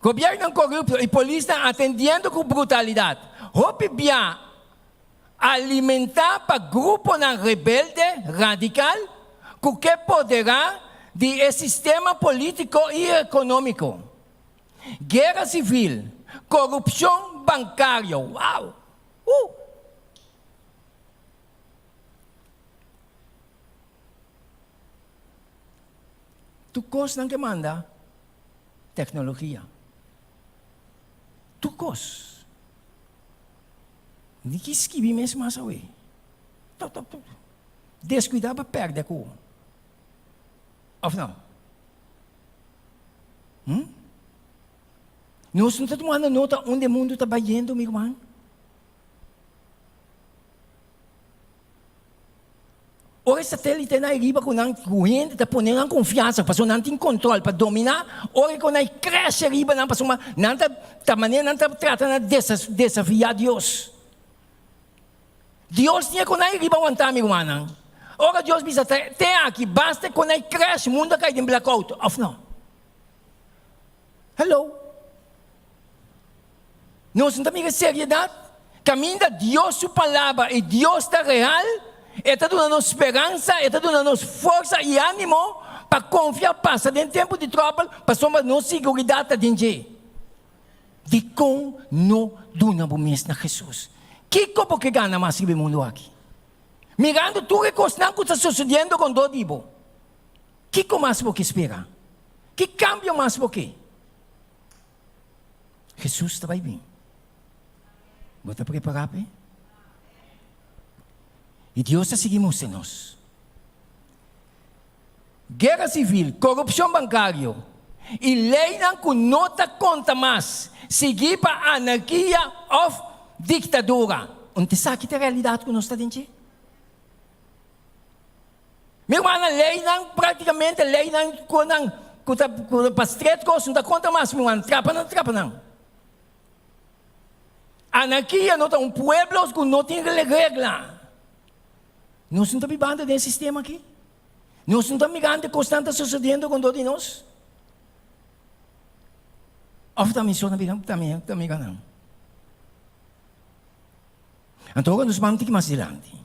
Gobiernonan korupto i polisnan atendiendo ku brutalidat. Hopi bia alimentá pa gruponan rebelde radikal ku ke poderá di e sistema polítiko i ekonómiko. Guera sivil, korupshon bankario, wow! Uh! Tur kosnan ke manda teknologia. Tur kos. Ni ki skibi mes mas awe. Tok tok tok. Deskuidá pa pèrdè ku. Òf no? Hm? Nos no ta tumando nota unda e mundu ta bayendo, mi ruman? Ora e satelitenan ei riba ku nan, ku hende ta pone nan konfiansa pasobra nan tin kontrol pa dominá, ora ku nan krese riba nan pasobra nan ta ta manera nan ta trata na desafiá Dios. Dios tin e ku nan ei riba wantá, mi rumannan. Ora Dios bisa te aki, basta ku nan crash, mundu a kai den blackout, òf no? Hello. Nos no ta mira seriedat? Kaminda Dios su palabra i Dios ta real, e ta duna nos speransa, e ta duna nos forsa i ánimo pa konfia pasa den tempu di tròbel, pasobra nos siguridat ta den dje. Dikon no duna bo mes na Hesus? Kiko bo ke gana mas riba e mundu aki? Mirando tur e kosnan ku ta sosodiendo rondó di bo, kiko mas bo ke spera? Ki kambio mas bo ke? Hesus ta bai bin. Bo ta prepará p'e? I Dios ta sigui mustra nos. Guera sivil, korupshon bankario i leinan ku no ta konta mas, sigui pa anarkia òf. diktadura. Un ta esaki ta e realidat ku nos ta den dje? Mi rumannan, leinan, práktikamente leinan ku nan ku ta pa stret kos no ta konta mas, mi ruman, trapa nan ta trapa nan. Anarkia no ta un pueblo ku no tin regla. Nos no ta bibando den e sistema aki. Nos no ta mirando e kosnan ta sosodiendo rondó di nos. Òf ta mi so ta mira nan? Anto ora nos ban tiki mas dilanti.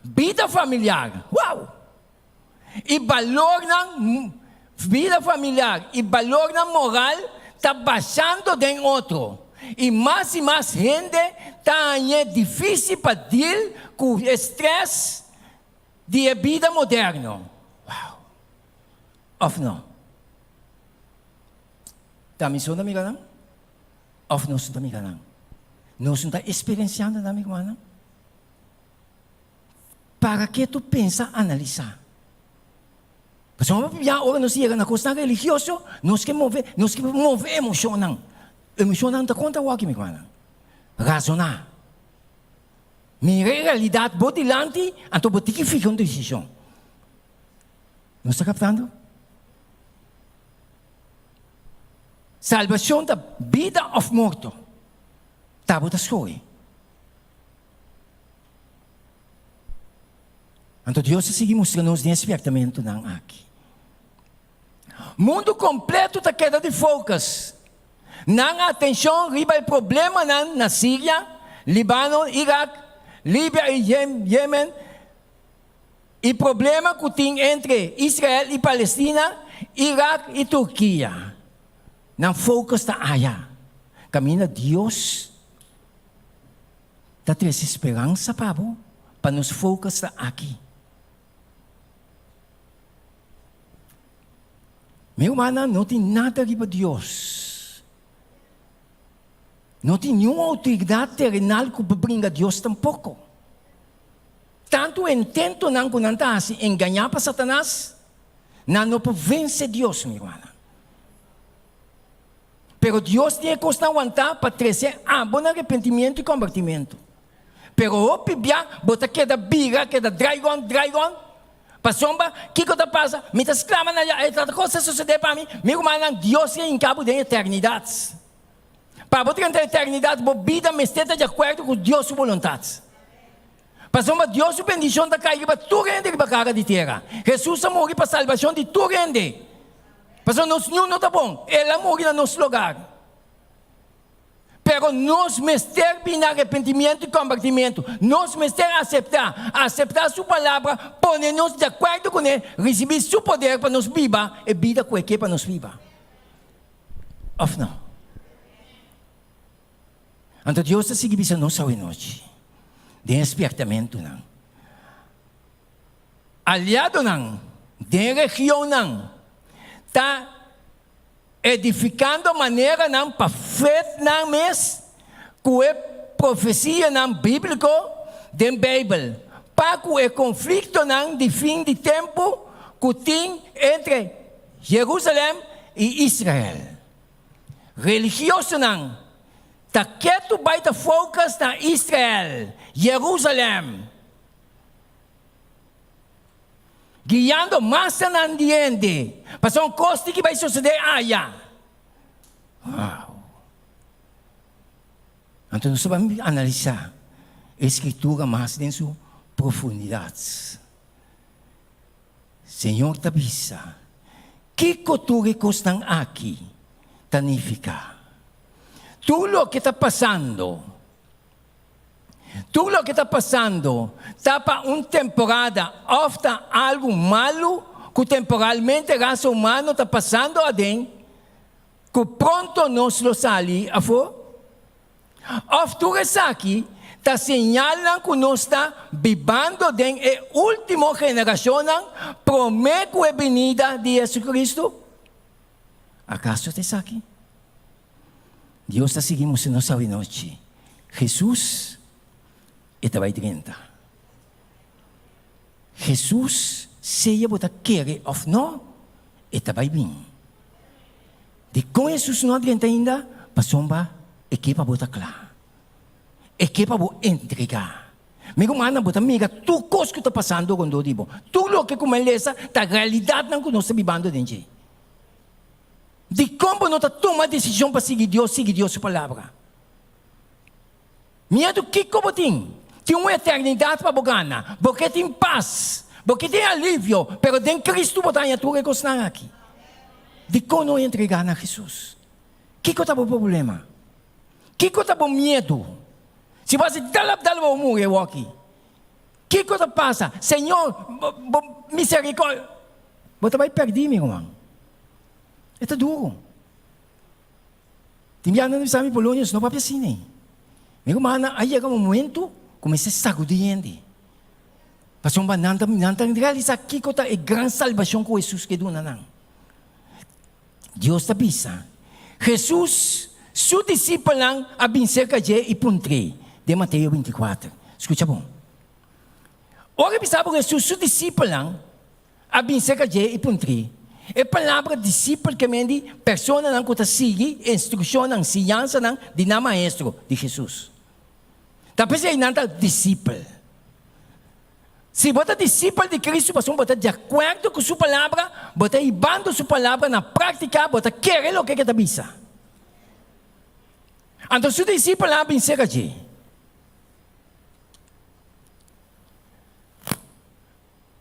Bida familiar, wow! I balornan, bida familiar i balornan moral ta bashando den otro. I mas i mas hende ta hañ'é difísil pa deal ku e strès di e bida moderno. Wow! Òf no? Ta mi so ta mira nan? Òf nos no ta mira nan? Nos no ta eksperensiando nan, mi rumannan? Para ke tu pensa analisá? Pasobra hopi bia ora nos yega na kosnan religioso, nos ke move, nos ke move emoshonnan. Emoshonnan ta konta awor mi rumannan. Razoná. Mira e realidat bo dilanti, anto bo tin ki fiha un desishon. Nos ta kaptando? Salbashon ta bida òf morto. Ta bo ta skohe. Anto Dios a sigui mustra nos den e spièrtamentunan aki. Mundu kompletu ta keda di focus nan atenshon riba e problemanan na Siria, Libanon, Irak, Libia i Yemen i problema ku tin entre Israel i Palestina, Irak i Turkia. Nan focus ta aya, kaminda Dios Ta trese speransa pa bo, pa nos focus ta aki. Mi rumannan, no tin nada riba Dios. No tin niun autoridad terenal cu por bringa Dios tampoco. Tantu intentonan cu nan ta haci engaña pa Satanas, nan no por vence Dios, mi rumannan. Pero Dios tin e kosnan wantá pa trese abo na arepentimiento i kombertimentu. Pero hopi bia bo ta keda bira, keda drai rònt, drai rònt. Pasobra kiko ta pasa? Mi ta sklama na Yah, e ta kos a sosodé pa mi. Mi rumannan, Dios a hinka bo den eternidat. Pa bo drenta eternidat, bo bida mester ta di akuerdo ku Dios su boluntat. Pasobra Dios su bendishon ta kai riba tur hende riba kara di tera. Hesus a muri pa salbashon di tur hende. Pasobra nos niun no ta bon, El a muri na nos logar. Pero nos mester bini na arepentimiento i kombertimiento. Nos mester aseptá, aseptá Su Palabra, pone nos di akuerdo kuné, risibí Su poder pa nos biba e bida ku E ke pa nos biba. Òf no? Anto Dios ta sigui bisa nos awenochi den e spièrtamentunan. Aliadonan den regionnan ta edifikando maneranan pa fet nan mes ku e profesianan bíbliko den Beibel pa ku e konfliktonan di fin di tempu ku tin entre Jerusalèm i Israel. Religiosonan ta ketu bai ta focus na Israel, Jerusalem, guiando masanan di hende pasobra un cos tin ki bai sosode aya. Wow! Anto nos ta bai analisa e Scritura mas den su profundidad. Señor ta bisa, Kiko tur e kosnan aki ta nifiká? Tur loke ta pasando, tur loke ta pasando ta pa un temporada òf ta algu malu ku temporalmente rasa humano ta pasando aden, ku pronto nos lo sali afó? Òf tur esaki ta señalnan ku nos ta bibando den e último generashonnan promé ku e binida di JesuCristu? Akaso ta esaki? Dios ta sigui mustra nos awinochi, Jesus e ta bai drenta. Jesus, sea bo ta kere òf no, e ta bai bin. Dikon Hesus no a drenta ainda? Pasobra e ke pa bo ta kla. E ke pa bo entregá. Mi rumannan, bo ta mira tur kos ku ta pasando rondó di bo. Tur loke ku mi a lesa ta realidatnan ku nos ta bibando den dje. Dikon bo no ta tuma desishon pa sigui Dios, sigui Dios su Palabra? Miedu kiko bo tin? Tin un eternidat pa bo gana. Bo ke tin pas. Bo ke tin alivio. Pero den Kristu bo ta haña tur e kosnan aki. Dikon no entregá na Hesus? Kiko ta bo problema? Kiko ta bo miedu? Si bo hasi dalap dal bo muri awoki. Kiko ta pasa? Señor, bo miserikòrdia. Bo ta bai pèrdí, mi ruman. E ta duru. Tin biaha nan ta bisa mi, Polonius, no papia asina ei. Mi rumannan, a yega un momentu ku mester sagudí hende. Pasobra nan ta nan ta realisá kiko ta e gran salbashon ku Hesus ke duna nan. Dios ta bisa, Hesus su disipelnan a bin serka dje i puntr'é, den Mateo 24. Skucha bon. Ora e bisa bo Hesus su disipelnan A bin serka dje i puntr'é. E palabra disipel ke men di personanan ku ta sigui e instrukshonnan, siñansanan di nan maestro, di Hesus. Ta p'esei nan ta disipel. Si bo ta disipel di Kristu pasobra bo ta di akuerdo ku su palabra, bo ta hibando su palabra na práktika, bo ta kere loke ke ta bisa. Anto su disipelnan a bin serka dje.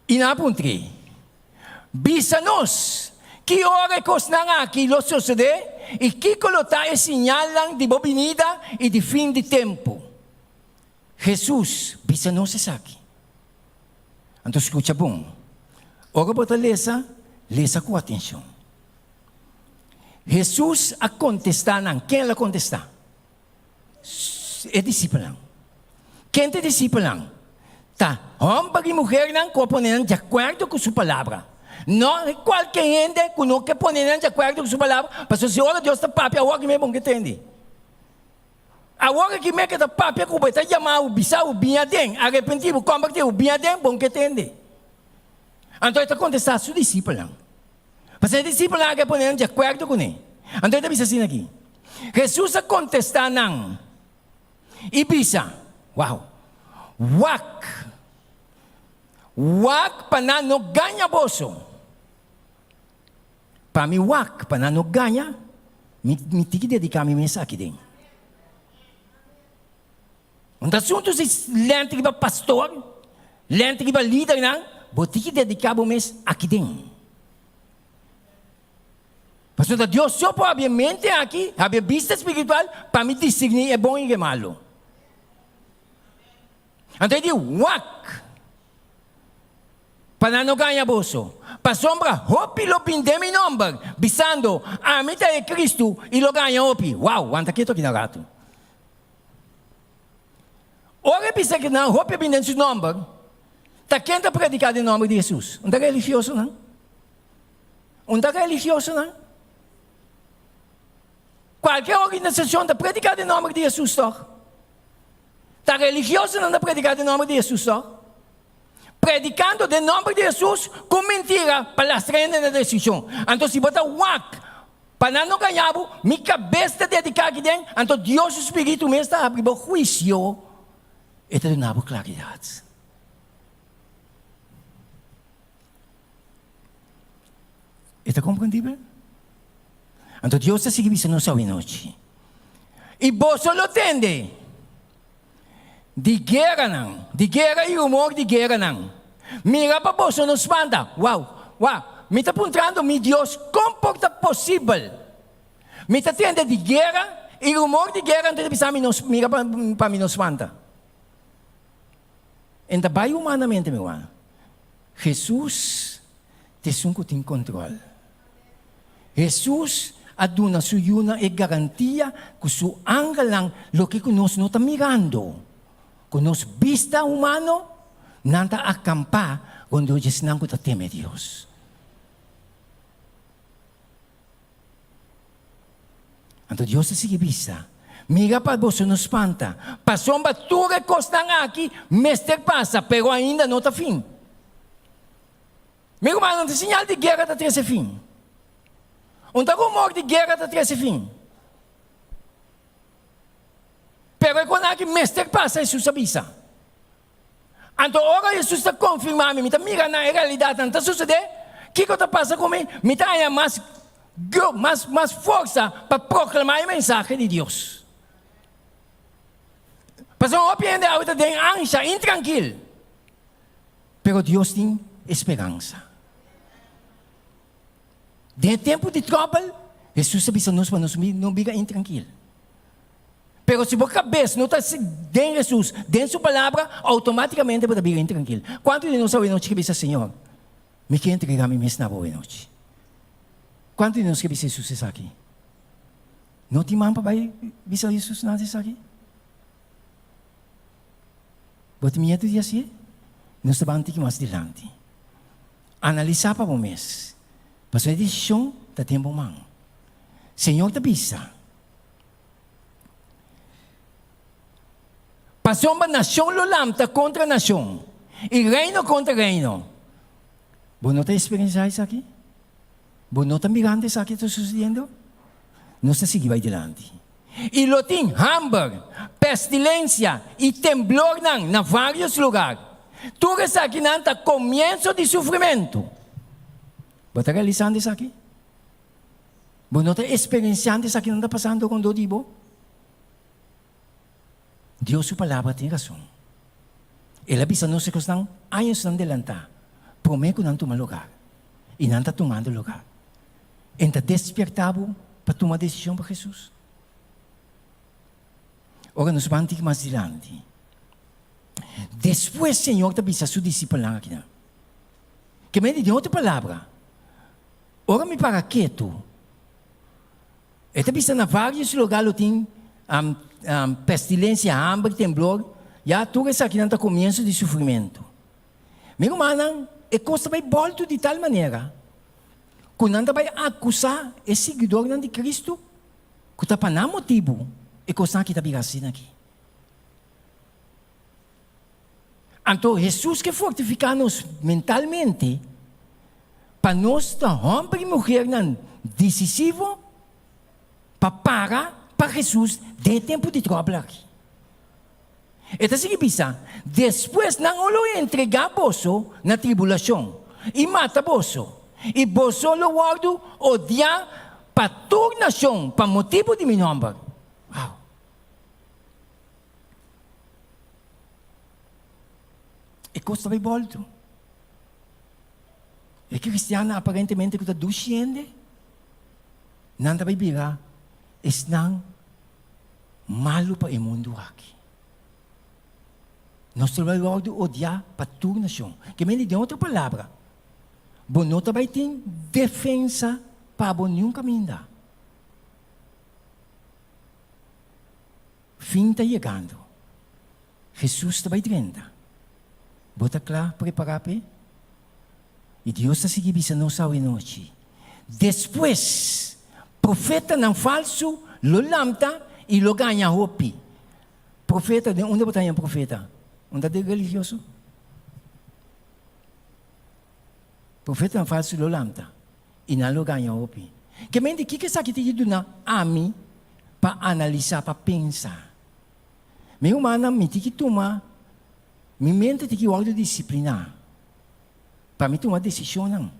I nan a puntr'é, Bisa nos, ki ora e kosnan aki lo sosodé i kiko lo ta e siñalnan di bo binida i di fin di tempu? Hesus bisa nos esaki. Anto skucha bon. Ora bo ta lesa, lesa ku atenshon. Hesus a kontestá nan. Ken el a kontestá? E disipelnan. Ken ta e disipelnan? Ta hòmber i muhernan ku a pone nan di akuerdo ku su palabra. No kualke hende ku no ke pone nan di akuerdo ku su palabra, pasobra si ora Dios ta papia awor aki mes bo no ke tende. Awor aki mes ke ta papia ku bo, e ta yama bo, bisa bo, bin aden, arepentí bo, kòmbertí bo, bin aden, bo no ke tende. Anto e ta kontestá su disipelnan. Pasobra e disipelnan a ke pone nan di akuerdo kuné. Anto e ta bisa asina aki, Hesus a kontestá nan i bisa, Wou, wak, wak pa nan no gaña boso. Pa mi wak pa nan no gaña, mi mi tin ki dediká mi mes aki den. Un ta asuntu si lènte riba pastor, lènte riba lidernan, bo tin ki dediká bo mes aki den. Pasobra ta Dios so por habri e mente aki, habri e bista spiritual pa mi disirní e bon i e malu. Anto e di, Wak! Pa nan no gaña boso. Pasobra hopi lo bin den mi nòmber, bisando, Ami ta e Kristu, i lo gaña hopi. Wou! Wanta ketu aki na ratu. Ora e bisa ku nan hopi a bin den su nòmber, ta ken ta prediká den nòmber di Hesus? Un ta religiosonan? Un ta religiosonan? Kualke organisashon ta prediká den nòmber di Hesus tòg? Ta religiosonan ta prediká den nòmber di Hesus tòg? Predikando den nòmber di Hesus ku mentira pa lastra hende na destrukshon. Anto si bo ta wak pa nan no gaña bo, mi kabes ta dediká aki den, anto Dios su spiritu mes ta habri bo huisio, e ta duna bo klaridat. E ta komprendibel? Anto Dios ta sigui bisa nos awinochi, I boso lo tende di gueranan, di guera i rumor di gueranan. Mira pa boso no spanta. Wow! Wak, mi ta puntrando mi Dios, kon por ta posibel? Mi ta tende di guera i rumor di guera, anto ta bisa mi no, mira pa mi no spanta. En ta bai humanamente, mi ruman. Hesus ta esun ku tin kontrol. Hesus a duna su yunan e garantia ku su angelnan loke ku nos no ta mirando ku nos bista humano, nan ta akampá rondó dje esnan ku ta teme Dios. Anto Dios ta sigui bisa, Mira pa boso no spanta, pasobra tur e kosnan aki mester pasa, pero ainda no ta fin. Mi rumannan, ta señal di guera ta trese fin. Un ta rumor di guera ta trese fin. Pero. Pero e kosnan aki mester pasa, Hesus a bisa. Anto ora Hesus ta konfirmá mi, mi ta mira na e realidatnan ta sosodé, kiko ta pasa ku mi? Mi ta haña mas mas mas forsa pa proklamá e mensahe di Dios. Pasobra hopi hende awe ta den ansha, intrankil. Pero Dios tin e speransa. Den e tempu di tròbel, Hesus a bisa nos pa nos no bira intrankil. Pero si bo kabes no ta den Hesus, den Su Palabra, outomátikamente bo ta bira intrankil. Kuantu di nos awenochi ke bisa, Señor, mi ke entregá mi mes na bo awenochi? Kuantu di nos ke bisa Hesus esaki? No tin man pa bai bisa Hesus nada esaki? Bo tin miedu di hasié? Nos ta ban tiki mas dilanti. Analisá pa bo mes, pasobra e desishon ta den bo man. Señor ta bisa, Pasobra nashon lo lamta kontra nashon, i reino kontra reino. Bo no ta eksperensiá esaki? Bo no ta mirando esaki ta susediendo? Nos ta sigui bai dilanti. I lo tin hamber, pestilensia i temblornan na vários lugar. Tur esakinan ta komienso di sufrimentu. Bo ta realisando esaki? Bo no ta eksperensiando esakinan ta pasando rondó di bo? Dios su Palabra tin rason. El a bisa nos e kosnan añosnan delantá, promé ku nan tuma lugar. I nan ta tumando lugar. En ta despiertá bo pa tuma desishon pa Hesus? Ora nos ban tiki mas dilanti. Despues Señor ta bisa su disipelnan akinan. Ke mende den otro palabra, ora mi para ketu, E ta bisa na varios lugar lo tin pestilencia, hamber, temblor, ya tur esakinan ta comienzo di sufrimento. Mi rumannan, e cos ta bay bolto di tal manera cu nan ta bay acusa e siguidornan di Cristo cu ta pa nan motibu e cosnan aki ta bira asina aki. Anto Hesus ke fortifiká nos mentalmente pa nos ta hòmber i muhernan desisivo pa para pa Hesus den e tempu di tròbel aki. E ta sigui bisa, Despues nan lo entregá boso na tribulashon i mata boso, i boso lo wòrdu odiá pa tur nashon pa motibu di mi nòmber. Wow! E kos ta bai bòltu. E kristiannan aparentemente ku ta dushi hende, nan ta bai bira esnan malu pa e mundu aki. Nos ta bai wòrdu odiá pa tur nashon. Ke mende den otro palabra, bo no ta bai tin defensa pa bo niun kaminda. Fin ta yegando. Hesus ta bai drenta. Bo ta kla prepará p'e? I Dios ta sigui bisa nos awenochi, Despues, profetanan falsu lo lamta i lo gaña hopi. Profeta, den unda bo ta haña profeta? Unda den religioso? Profetanan falsu lo lamta i nan lo gaña hopi. Ke men di kiko esaki ta duna ami pa analisá, pa pensa? Mi rumannan, mi tin ki tuma, mi mente tin ki wòrdu disipliná pa mi tuma desishonnan.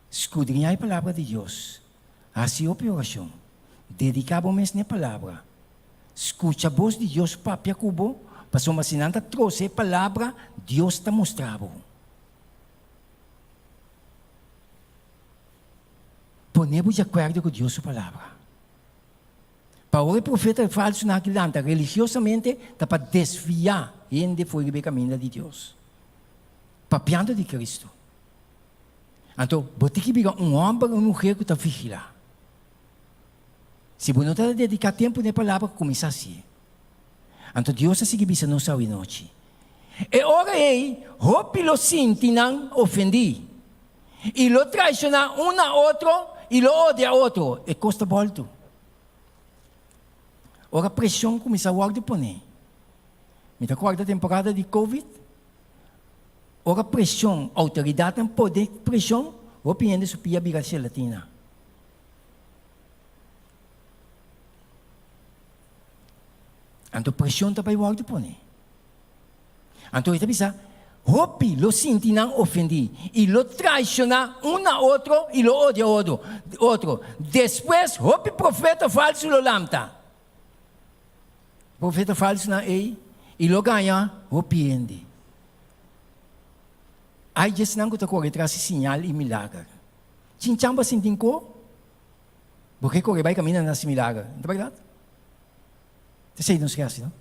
Skudriñá e Palabra di Dios, hasi hopi orashon, dediká bo mes n'e Palabra. Skucha bos di Dios papia ku bo, pasobra si nan ta trose e Palabra, Dios ta mustra bo. Pone bo di akuerdo ku Dios su Palabra. Pa ora e profeta falsunan aki lanta religiosamente ta pa desviá hende for riba e kaminda di Dios, papiando di Cristo. Anto bo tin ki bira un hòmber o un muher ku ta vigilá. Si bo no ta dediká tempu na e palabra, kuminsá hasié. Anto Dios a sigui bisa nos awinochi, E ora ei hopi lo sinti nan ofendí, i lo traishoná un na otro i lo odia otro. E kos ta bòltu. Ora preshon kuminsá wòrdu poné. Mi ta kòrda temporada di Covid, ora preshon, outoridatnan pone preshon, hopi hende su pia bira gelatina. Anto preshon ta bai wòrdu pone. Anto e ta bisa, Hopi lo sinti nan ofendí i lo traishoná un na otro i lo odia otro. Despues hopi profeta falsu lo lanta. Profeta falsunan ei i lo gaña hopi hende. Ai di esnan ku ta kore tras di siñal i milager. Chinchan bo a sinti nko? Bo ke kore bai kaminda na hasi milager, no ta bèrdat? Ta esei nos ke hasi, no?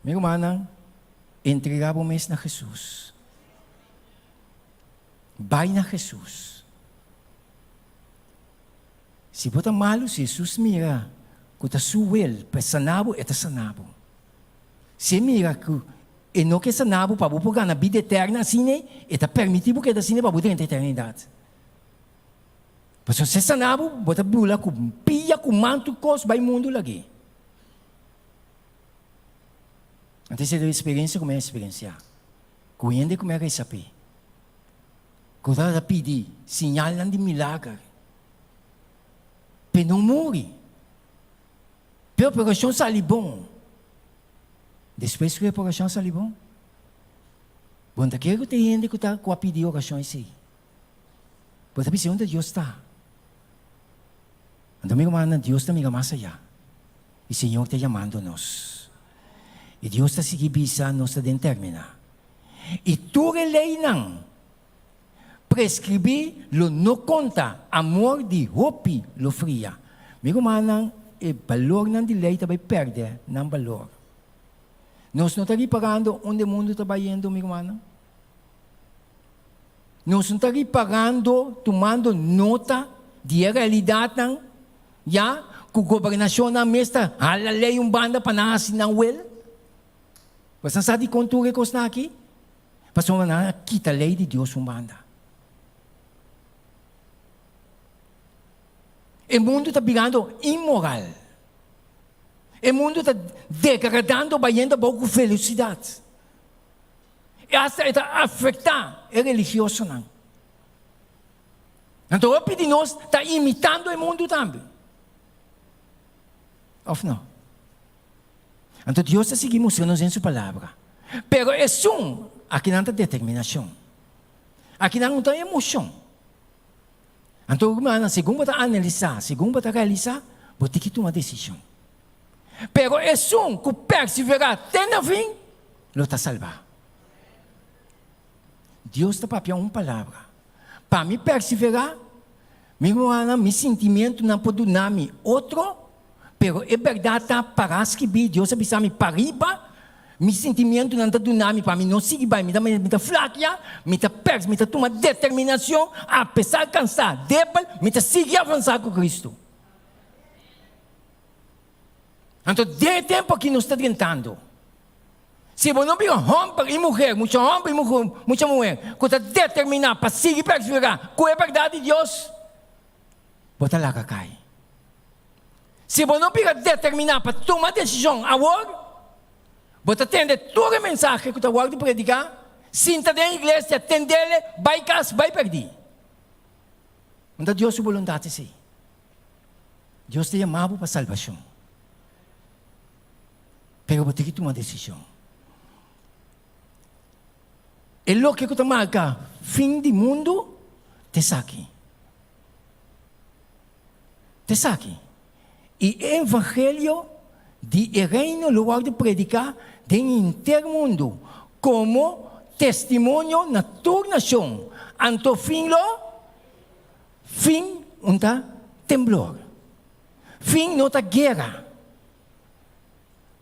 Mi rumannan, entregá bo mes na Hesus. Bai na Hesus. Si bo ta malu, si Hesus mira ku ta su wil pa e sana bo, e ta sana bo. Si e mira ku e no ke sana bo pa bo por gana bida eterna asina, e ta permití bo keda asina pa bo drenta eternidat. Pasobra si e sana bo, bo ta bula ku pia, ku man, tur kos bai mundu lag'é. Anto esei ta e eksperensia ku mi a eksperensiá ku hende ku mi a resa p'e, ku tabata pidi siñalnan di milager p'e no muri, p'e operashon sali bon. Despues ku e operashon a sali bon, bo no ta kere ku tin hende ku ta ku a pidi orashon esei. Bo ta bisa unda Dios ta. Anto mi rumannan, Dios ta mira mas ayá. I Señor ta yamando nos. I Dios ta sigui bisa nos ta den terminá. I tur e leinan preskribí lo no konta, amor di hopi lo fria. Mi rumannan, e balornan di lei ta bai pèrdè nan balor. Nos no ta riparando unda e mundu ta bayendo, mi rumannan? Nos no ta riparando, tumando nota di e realidatnan, ya ku gobernashonnan mes ta hala lei un banda pa nan hasi nan wel? Boso sa dikon tur e kosnan aki? Pasobra nan a kita lei di Dios un banda. E mundu ta birando inmoral. E mundu ta degradando bayendo abou ku velosidat. I asta e ta afektá e religiosonan. Anto hopi di nos ta imitando e mundu tambe. Òf no? Anto Dios ta sigui mustra nos den su Palabra. Pero esun, akinan ta determinashon. Akinan no ta emoshon. Anto, rumannan, segun bo ta analisá, segun bo ta realisá, bo tin ki tuma desishon. Pero esun ku perseverá te na fin, lo ta salbá. Dios ta papia un palabra. Pa mi perseverá, mi rumannan, mi sintimientunan por duna mi otro, pero e bèrdat ta pará skibí, Dios a bisa mi pariba, mi sintimientunan ta duna mi pa mi no sigui bai, mi ta mi ta flakia, mi ta pers, mi ta tuma determinashon, apesar kansá, debel, mi ta sigui avansá ku Kristu. Anto den e tempu aki nos ta drentando. Si bo no bira hòmber i muher, mucha hòmber i mucha muher ku ta determiná pa sigui perseverá ku e bèrdat di Dios, bo ta laga kai. Si bo no bira determiná pa tuma desishon awor, bo ta tende tur e mensahe ku ta wòrdu prediká, sinta den iglesia, tendele, bai kas, bai pèrdí. No ta Dios su boluntat esei. Dios ta yama bo pa salbashon. Pero bo tin ki tuma desishon. E loke ku ta marka fin di mundu ta esaki. Ta esaki. I e evangelio di e reino lo wòrdu prediká den henter mundu komo testimonio na tur nashon, anto fin lo Fin un ta temblor. Fin no ta guera.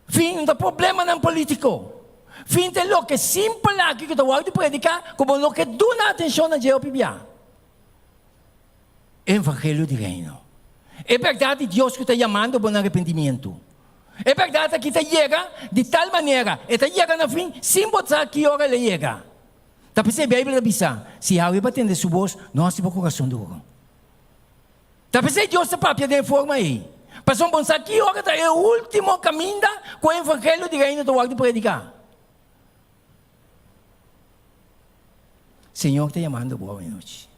Fin no ta problemanan politico. Fin ta e loke simpel aki cu ta wòrdu predica cu bo no ke duna atencion na dje hopi bia. E evangelio di reino. E berdad di Dios cu ta yamando bo na arepentimiento. E berdad aki ta yega di tal manera, e ta yega na fin sin bo sa ki ora el a yega. Ta p'esei Beibel ta bisa, Si Yahweh bo a tende su bos, no hasi bo kurason duru. Ta p'esei Dios ta papia den e forma ei, pasobra bo sa ki ora ta e último kaminda ku e evangelio di Reino ta wòrdu prediká. Señor ta yamando bo awe nochi.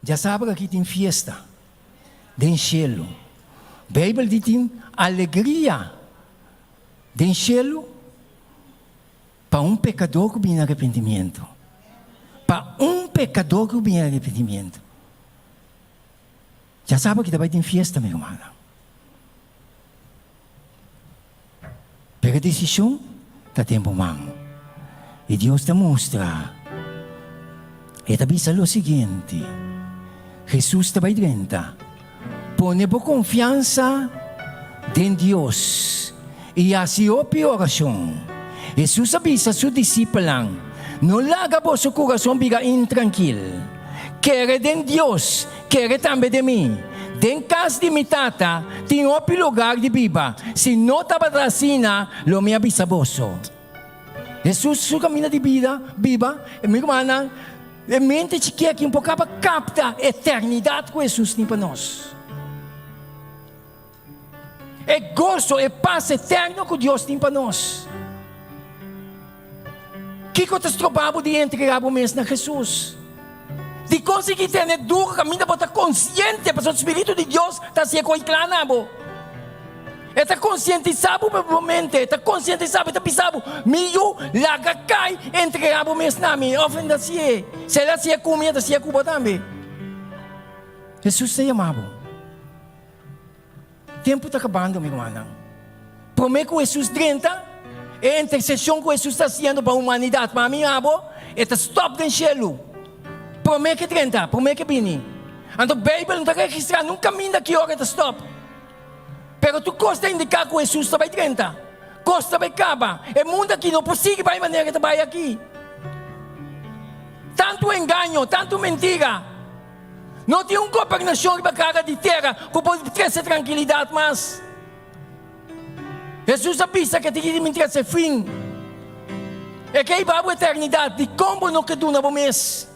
Djasabra aki tin fiesta den shelu. Beibel di tin alegria den shelu pa un pekadó ku bini na arepentimiento. Pa un pekadó ku bini na arepentimiento. Ya sa bo ki ta bai tin fiesta, mi rumannan. Pero e desishon ta den bo man. I Dios ta mustra, E ta bisa lo siguiente, Hesus ta bai drenta, Pone bo konfiansa den Dios i hasi hopi orashon. Hesus a bisa su disipelnan, No laga boso kurason bira intrankil. Kere den Dios, kere tambe den mi. Den kas di mi Tata tin hopi lugar di biba. Si no tabata asina, lo mi a bisa boso. Hesus su kaminda di bida, biba, e mi rumannan, e mente chikí aki un por kaba kapta eternidat ku Hesus tin pa nos. E goso, e pas eterno ku Dios tin pa nos. Kiko ta stroba bo di entregá bo mes na Hesus? Dikon sigui tene duru kaminda bo ta konsiente pasobra spiritu di Dios ta hasié koi kla na bo? E ta konsientisá bo pa bo mente, e ta konsientisá bo, e ta bisa bo, Mi yu, laga kai, entregá bo mes na mi. Òf e no ta hasié? Si el a hasié ku mi, e ta hasié ku bo tambe. Hesus ta yama bo. Tempu ta kabando, mi rumannan. Promé ku Hesus drenta, e interseshon ku Hesus ta hasiendo pa humanidat, pa ami i abo, e ta stòp den shelu. Promé ku e drenta, promé ku e bini. Anto Beibel no ta registrá nun kaminda ki ora e ta stòp. Pero tur kos ta indiká ku Hesus ta bai drenta. Kos ta bai kaba. E mundu aki no por sigui bai manera e ta bai aki. Tantu engaño, tantu mentira. No tin un gobernashon riba kara di tera ku por trese trankilidat mas. Hesus a bisa ku e tin di bin trese fin. E ke hiba bo eternidat, dikon bo no ke duna bo mes?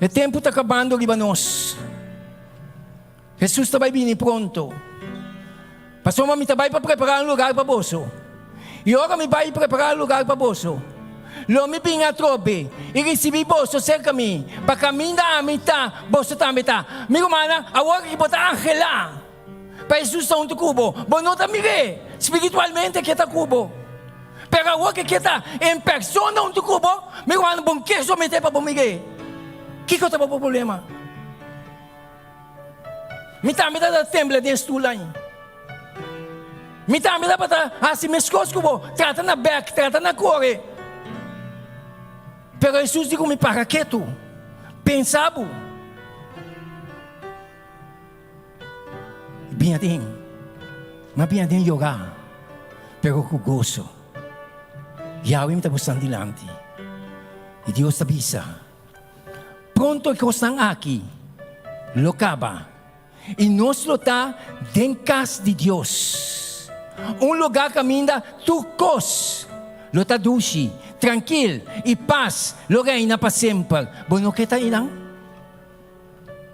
E tempu ta kabando riba nos. Hesus ta bai bini pronto. Pasobra mi ta bai pa prepará un lugar pa boso. I ora mi bai prepará un lugar pa boso, lo mi bin atrobe i risibí boso serka mi, pa kaminda ami ta, boso tambe ta. Mi rumannan, awor ki bo ta anhelá pa Hesus ta huntu ku bo, bo no ta mir'é spiritualmente ke ta ku bo. Pero awor ke ke ta en persona huntu ku bo, mi rumannan, bo ke someté pa bo mir'é. Kiko ta bo problema? Mi tambe ta tembla den stul ai. Mi tambe tabata hasi meskos ku bo, trata na bek, trata na kore. Pero Hesus di ku mi, Para ketu, pensa bo. Bin aden, mi a bin aden yora, pero ku goso. Yahweh mi ta busnan dilanti. I Dios ta bisa. Pronto e kosnan aki lo kaba i nos lo ta den kas di Dios, un lugá kaminda tur kos lo ta dushi, trankil i pas lo reina pa semper. Bo no ke ta einan?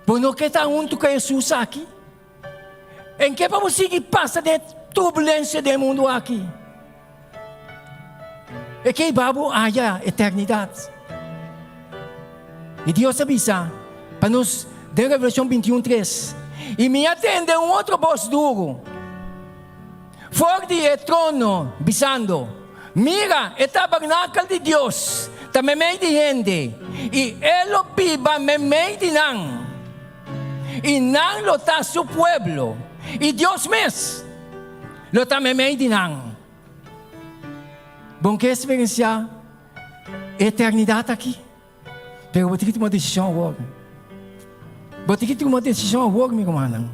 Bo no ke ta huntu ku Hesus aki? En ke pa bo sigui pasa den e turbulensia den e mundu aki? E ke hiba bo aya eternidat. I Dios a bisa pa nos den Revelashon 21, tres, I mi a tende un otro bos duru for di e trono, bisando, Mira, e tabernakel di Dios ta meimei di hende, i E lo biba meimei di nan. I nan lo ta su pueblo, i Dios mes lo ta meimei di nan. Bon ke eksperensiá e eternidat aki, pero bo tin ki tuma desishon awor. Bo tin ki tuma desishon awor, mi rumannan.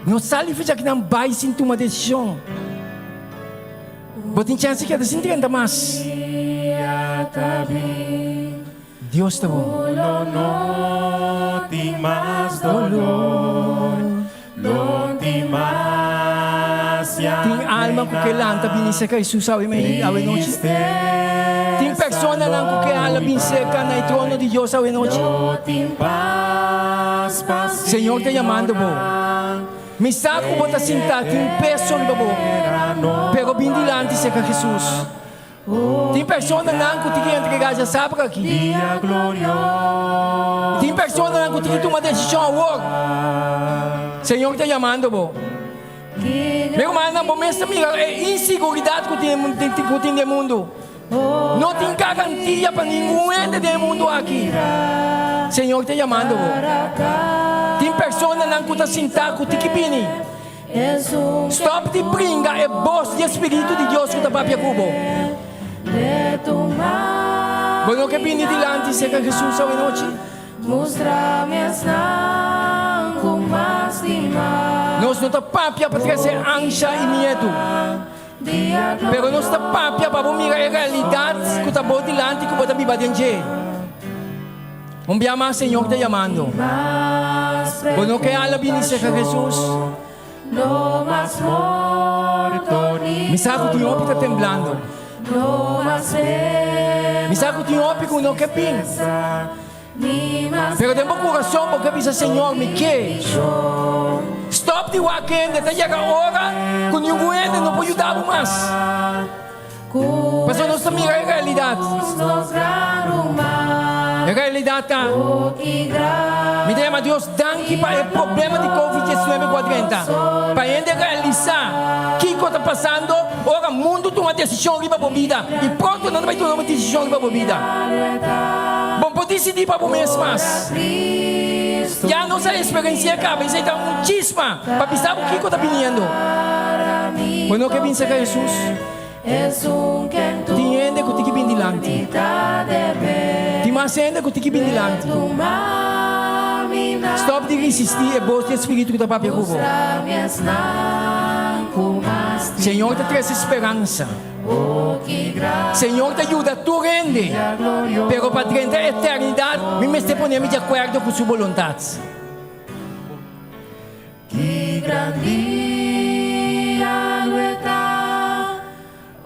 No sali for djaki nan bai sin tuma desishon. Bo tin chèns di keda sin drenta mas. Dios ta bon. Lo no tin mas dolor, lo tin mas Tin alma ku ke lanta bini serka Hesus awe mei, awe nochi? Tin personanan ku ke hala bin serka na e trono di Dios awe nochi? Señor ta yamando bo. Mi sa ku bo ta sinta tin un peso riba bo, pero bin dilanti serka Hesus. Tin personanan ku tin ki entregá djasabra aki. Tin personanan ku tin ki tuma desishon awor. Señor ta yamando bo. Mi rumannan, bo mes ta mira e insiguridat ku tin den mundu. No tin garantia pa ningun hende den e mundu aki. Señor ta yamando bo. Tin personanan ku ta sintá ku tin ki bini. Stop di bringa e bos di e Spiritu di Dios ku ta papia ku bo. Bo no ke bini dilanti serka Hesus awenochi? Nos no ta papia pa trese ansha i miedu, pero nos ta papia pa bo mira e realidat ku ta bo dilanti ku bo ta biba den dje. Un bia mas Señor ta yamando. Bo no ke ala bini serka Hesus? Mi sa ku tin hopi ta temblando. Mi sa ku tin hopi ku no ke bin. Pero den bo kurason bo ke bisa, Señor, mi ke. Stop di wak hende. Ta yega ora ku ningun hende no por yuda bo mas. Pasobra nos ta mira e realidat. E realidat ta, mi ta yama Dios danki pa e problema di Covid 19 ku a drenta, pa hende realisá kiko ta pasando ora mundu tuma desishon riba bo bida i pronto nan ta bai tuma desishon riba bo bida. Bo por disidí pa bo mes mas. Ya nos a eksperensi'é kaba, esei ta un chispa pa bisa bo kiko ta biniendo. Bo no ke bin serka Hesus? Tin hende ku tin ki bin dilanti. Tin mas hende ku tin ki bin dilanti. Stòp di risistí e bos di e Spiritu ku ta papia ku bo. Señor ta trese speransa. Señor ta yuda tur hende. Pero pa drenta eternidat mi mester pone mi di akuerdo ku su boluntat. Ki gran dia lo e ta,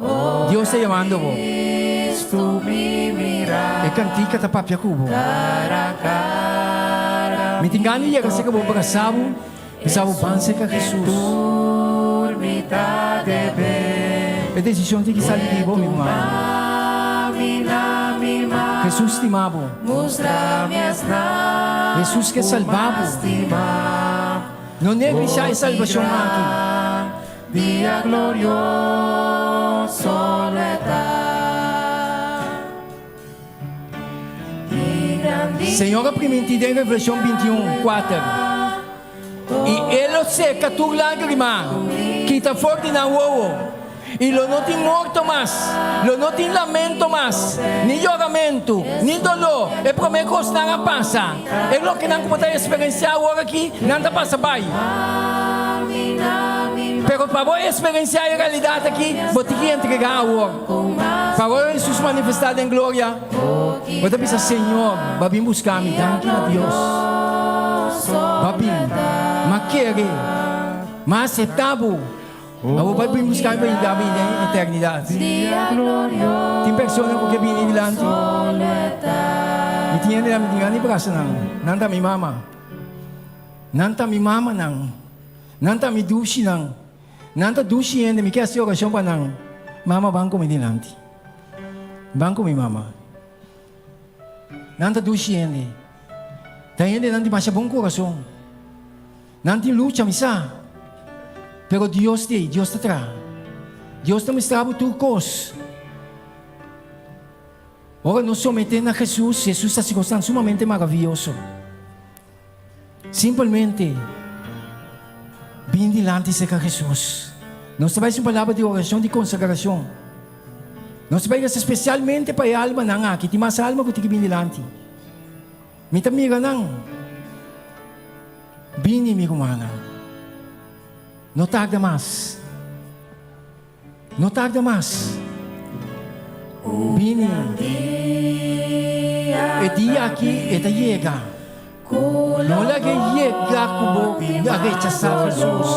oh Dios ta yamando bo. Cristo mi mira. E kantika ta papia ku bo. Kara kara Mi tin gana di yega serka bo brasa bo, bisa bo ban serka Hesus. Tur mi ta debe. E desishon tin ki sali di bo, mi ruman. Tuma mi na mi man. Hesus stima bo. Mustra mi esnan Hesus ke ku salba bo. mas stima. No neglishá Oh, e ki salbashon aki. gran dia glorioso lo e ta. Ki gran dia Señor a primintí den Revelashon 21, kuater, I E lo seka tur lágrima kita for di nan wowo. I lo no tin morto mas, lo no tin lamento mas, ni yoramentu, ni doló. E promé kosnan a pasa. E lokenan ku bo ta eksperensiá awor aki, nan ta pasa bai. Pero pa bo eksperensiá e realidat aki, bo tin ki entregá awor. Pa ora Hesus manifestá den gloria, bo ta bisa, Señor, bo a bin buska mi. Danki na Dios. Bo a bin. M'a kere. M'a aseptá bo. Abo bai bin buska mi pa yuda mi den eternidat. Tin persona ku ke bini dilanti. Mi tin hende mi tin gana di brasa nan. Nan ta mi mama. Nan ta mi mamanan. Nan ta mi dushinan. Nan ta dushi hende. Mi ke hasi orashon pa nan. Mama ban ku mi dilanti. Ban ku mi mama. Nan ta dushi hende. Ta hendenan di masha bon kurason. Nan tin lucha, mi sa. Pero Dios t'ei, Dios ta traha. Dios ta mustra bo tur kos. Ora nos someté na Hesus, Hesus ta hasi kosnan sumamente maravioso. Simpelmente, bin dilanti serka Hesus. Nos ta bai hasi un palabra di orashon di konsagrashon. Nos ta bai resa spesialmente pa e almanan aki. Tin mas alma ku tin ki bin dilanti. Mi ta mira nan. Bini, mi rumannan. No tarda mas. No tarda mas. Bini. E dia aki e ta yega. No laga e yega ku bo a rechasá Hesus.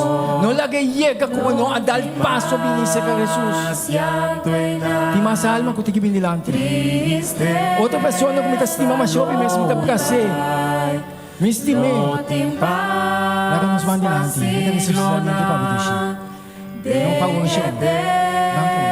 No laga e yega ku bo no a dal paso bini serka Hesus. Tin mas alma ku tin ki bini dilanti. Otro persona ku mi ta stima masha hopi mes mi ta bras'é. Mi stim'é. Laga nos ban dilanti. Mi ta resa spesialmente pa bo dushi. No pa orashon. Ban ku mi.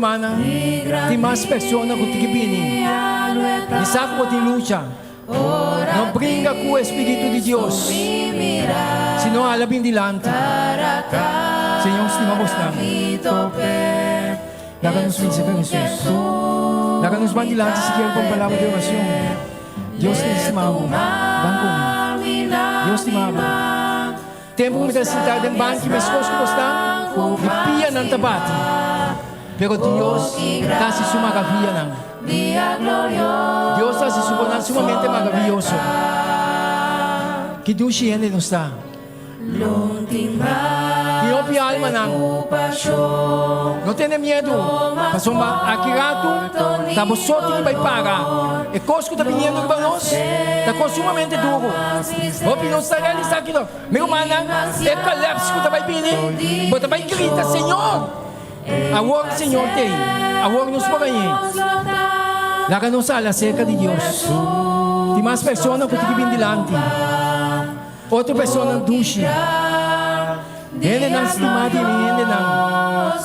rumannan, tin mas persona ku tin ki bini. Mi sa ku bo tin lucha. No bringa ku e Spiritu di Dios, sino hala bin dilanti. Señor stima bosnan. Laga nos bin serka Hesus. Laga nos ban dilanti sikiera pa un palabra di oracion. Dios ta stima bo. Ban ku mi. Dios stima bo. Tempu ku mi ta sinta den banki meskos ku bo sta, mi pianan ta bati. Pero Dios ta hasi su maravianan. Dios ta hasi su konan sumamente maraviyoso. Ki dushi hende nos ta! Tin hopi almanan. No tene miedu, pasobra aki ratu ta bo so tin ki bai paga. E kos ku ta biniendo riba nos ta kos sumamente duru. Hopi nos ta realisá kiko. Mi rumannan, e kòlèps ku ta bai bini, bo ta bai grita, Señor! Awor Señor t'ei, awor nos por hañ'é. Laga nos hala serka di Dios. Tin mas persona ku tin ki bini dilanti. Otro personanan dushi. Hendenan stimá di mi hendenan,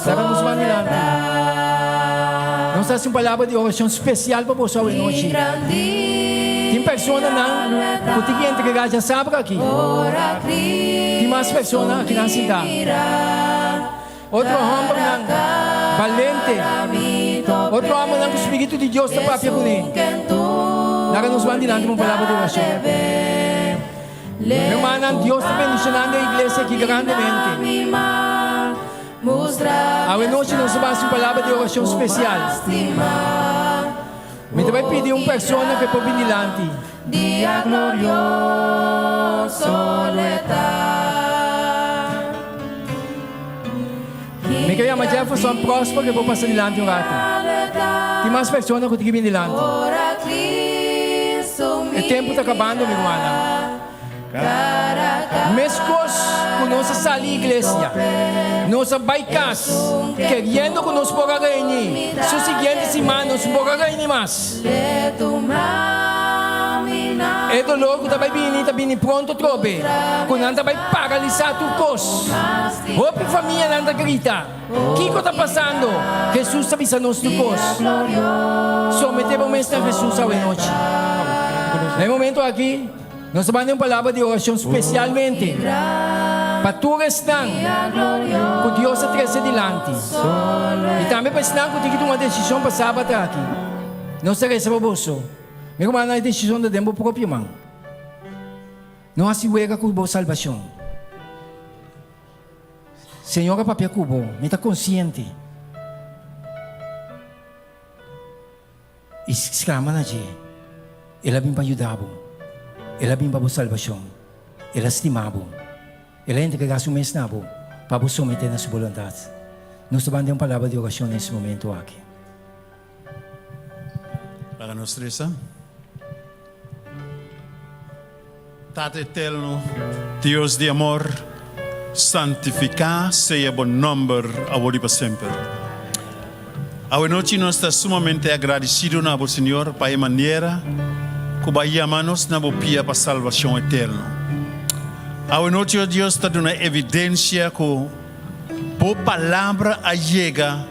laga nos ban dilanti. Nos ta hasi un palabra di orashon spesial pa boso awenochi. Tin personanan ku tin ki entregá djasabra aki. Tin mas persona akinan sintá. Otro hòmbernan balente, otro hòmbernan ku spiritu di Dios ta papia kuné. Laga nos ban dilanti pa un palabra di orashon. Mi hermannan, Dios ta bendishonando e iglesia aki grandemente. Awe nochi nos ta basi un palabra di orashon spesial. Mi ta bai pidi un persona ku e por bin dilanti. Dia glorioso lo e ta. Mi ke yama Jefferson Prosper ke por pasa dilanti un ratu. Tin mas persona ku tin ki bin dilanti. E tempu ta kabando mi rumannan. Meskos ku nos a sali iglesia, nos a bai kas keriendo ku nos por a reuni. Su siguiente siman nos por a reuni mas. E dolor ku ta bai bini ta bini pronto trobe, ku nan ta bai paralisá tur kos. Hopi famianan ta grita, Kiko ta pasando? Hesus ta bisa nos tur kos. Someté bo mes na Hesus awenochi. Na e momento aki. Nos ta manda un palabra di orashon spesialmente pa tur esnan ku Dios a trese dilanti i tambe pa esnan ku tin ki tuma desishon pa sabat aki. Nos ta resa pa boso. Mi rumannan, e desishon ta den bo propio man. No hasi wega ku bo salbashon. Señor a papia ku bo. Mi ta konsiente. I sklama na dje. El a bin pa yuda bo. El a bin pa bo salbashon. El a stima bo. El a entregá su mes na bo pa bo someté na su boluntat. Nos ta ban den un palabra di orashon na es momento aki. Laga nos resa. Tata Eterno, Dios di amor, santifiká sea bo nòmber awor i pa semper. Awenochi nos ta sumamente agradesido na bo, Señor, pa e manera ku bo a yama nos na bo pia pa salbashon eterno. Awenochi, o Dios, ta duna evidensia ku bo palabra a yega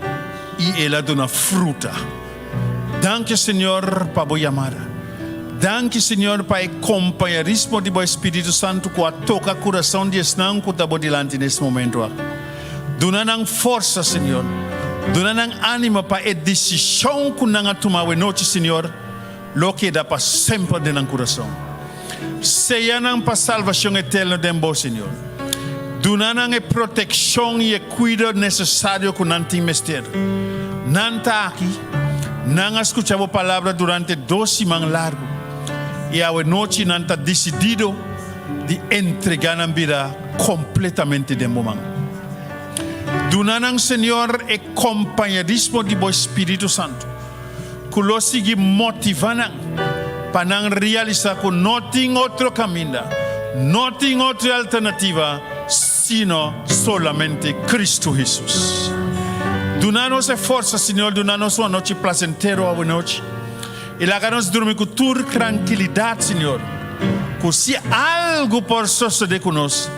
i el a duna fruta. Danki Señor pa bo yamada. Danki Señor pa e kompañerismo di bo Espíritu Santu ku a toka kurason di esnan ku ta bo dilanti nes momento aki. Duna nan forsa Señor. Duna nan ánimo pa e desishon ku nan a tuma awe nochi Señor lo keda pa semper den nan kurason. Seya nan pa salvashon eterno den bo Señor. Duna nan e protekshon i e kuido nesesario ku nan tin mester. Nan ta aki, nan a skucha bo palabra durante dos siman largu, i awe nochi nan ta disidido di entregá nan bida kompletamente den bo man. Duna nan, Señor, e kompañerismo di bo Spiritu Santu, ku lo sigui motivá nan pa nan realisá ku no tin otro kaminda, no tin otro alternativa sino solamente Kristu Hesus. Duna nos e forsa, Señor, duna nos un anochi plasentero awenochi i laga nos drumi ku tur trankilidat, Señor, ku si algu por sosodé ku nos,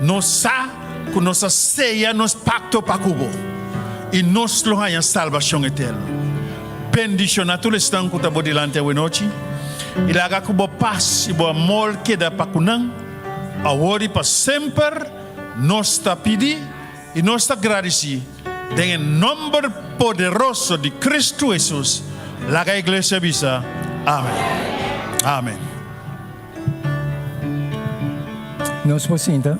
nos sa ku nos a seya nos pakto pa ku Bo. I nos lo haña salbashon eterno. Bendishoná tur esnan ku ta bo dilanti awenochi, i laga ku bo pas i bo amor keda pa ku nan, awor i pa semper, nos ta pidi i nos ta gradisí den e nòmber poderoso di Kristu Hesus. Laga e iglesia bisa, Amen. Amen. Nos por sinta.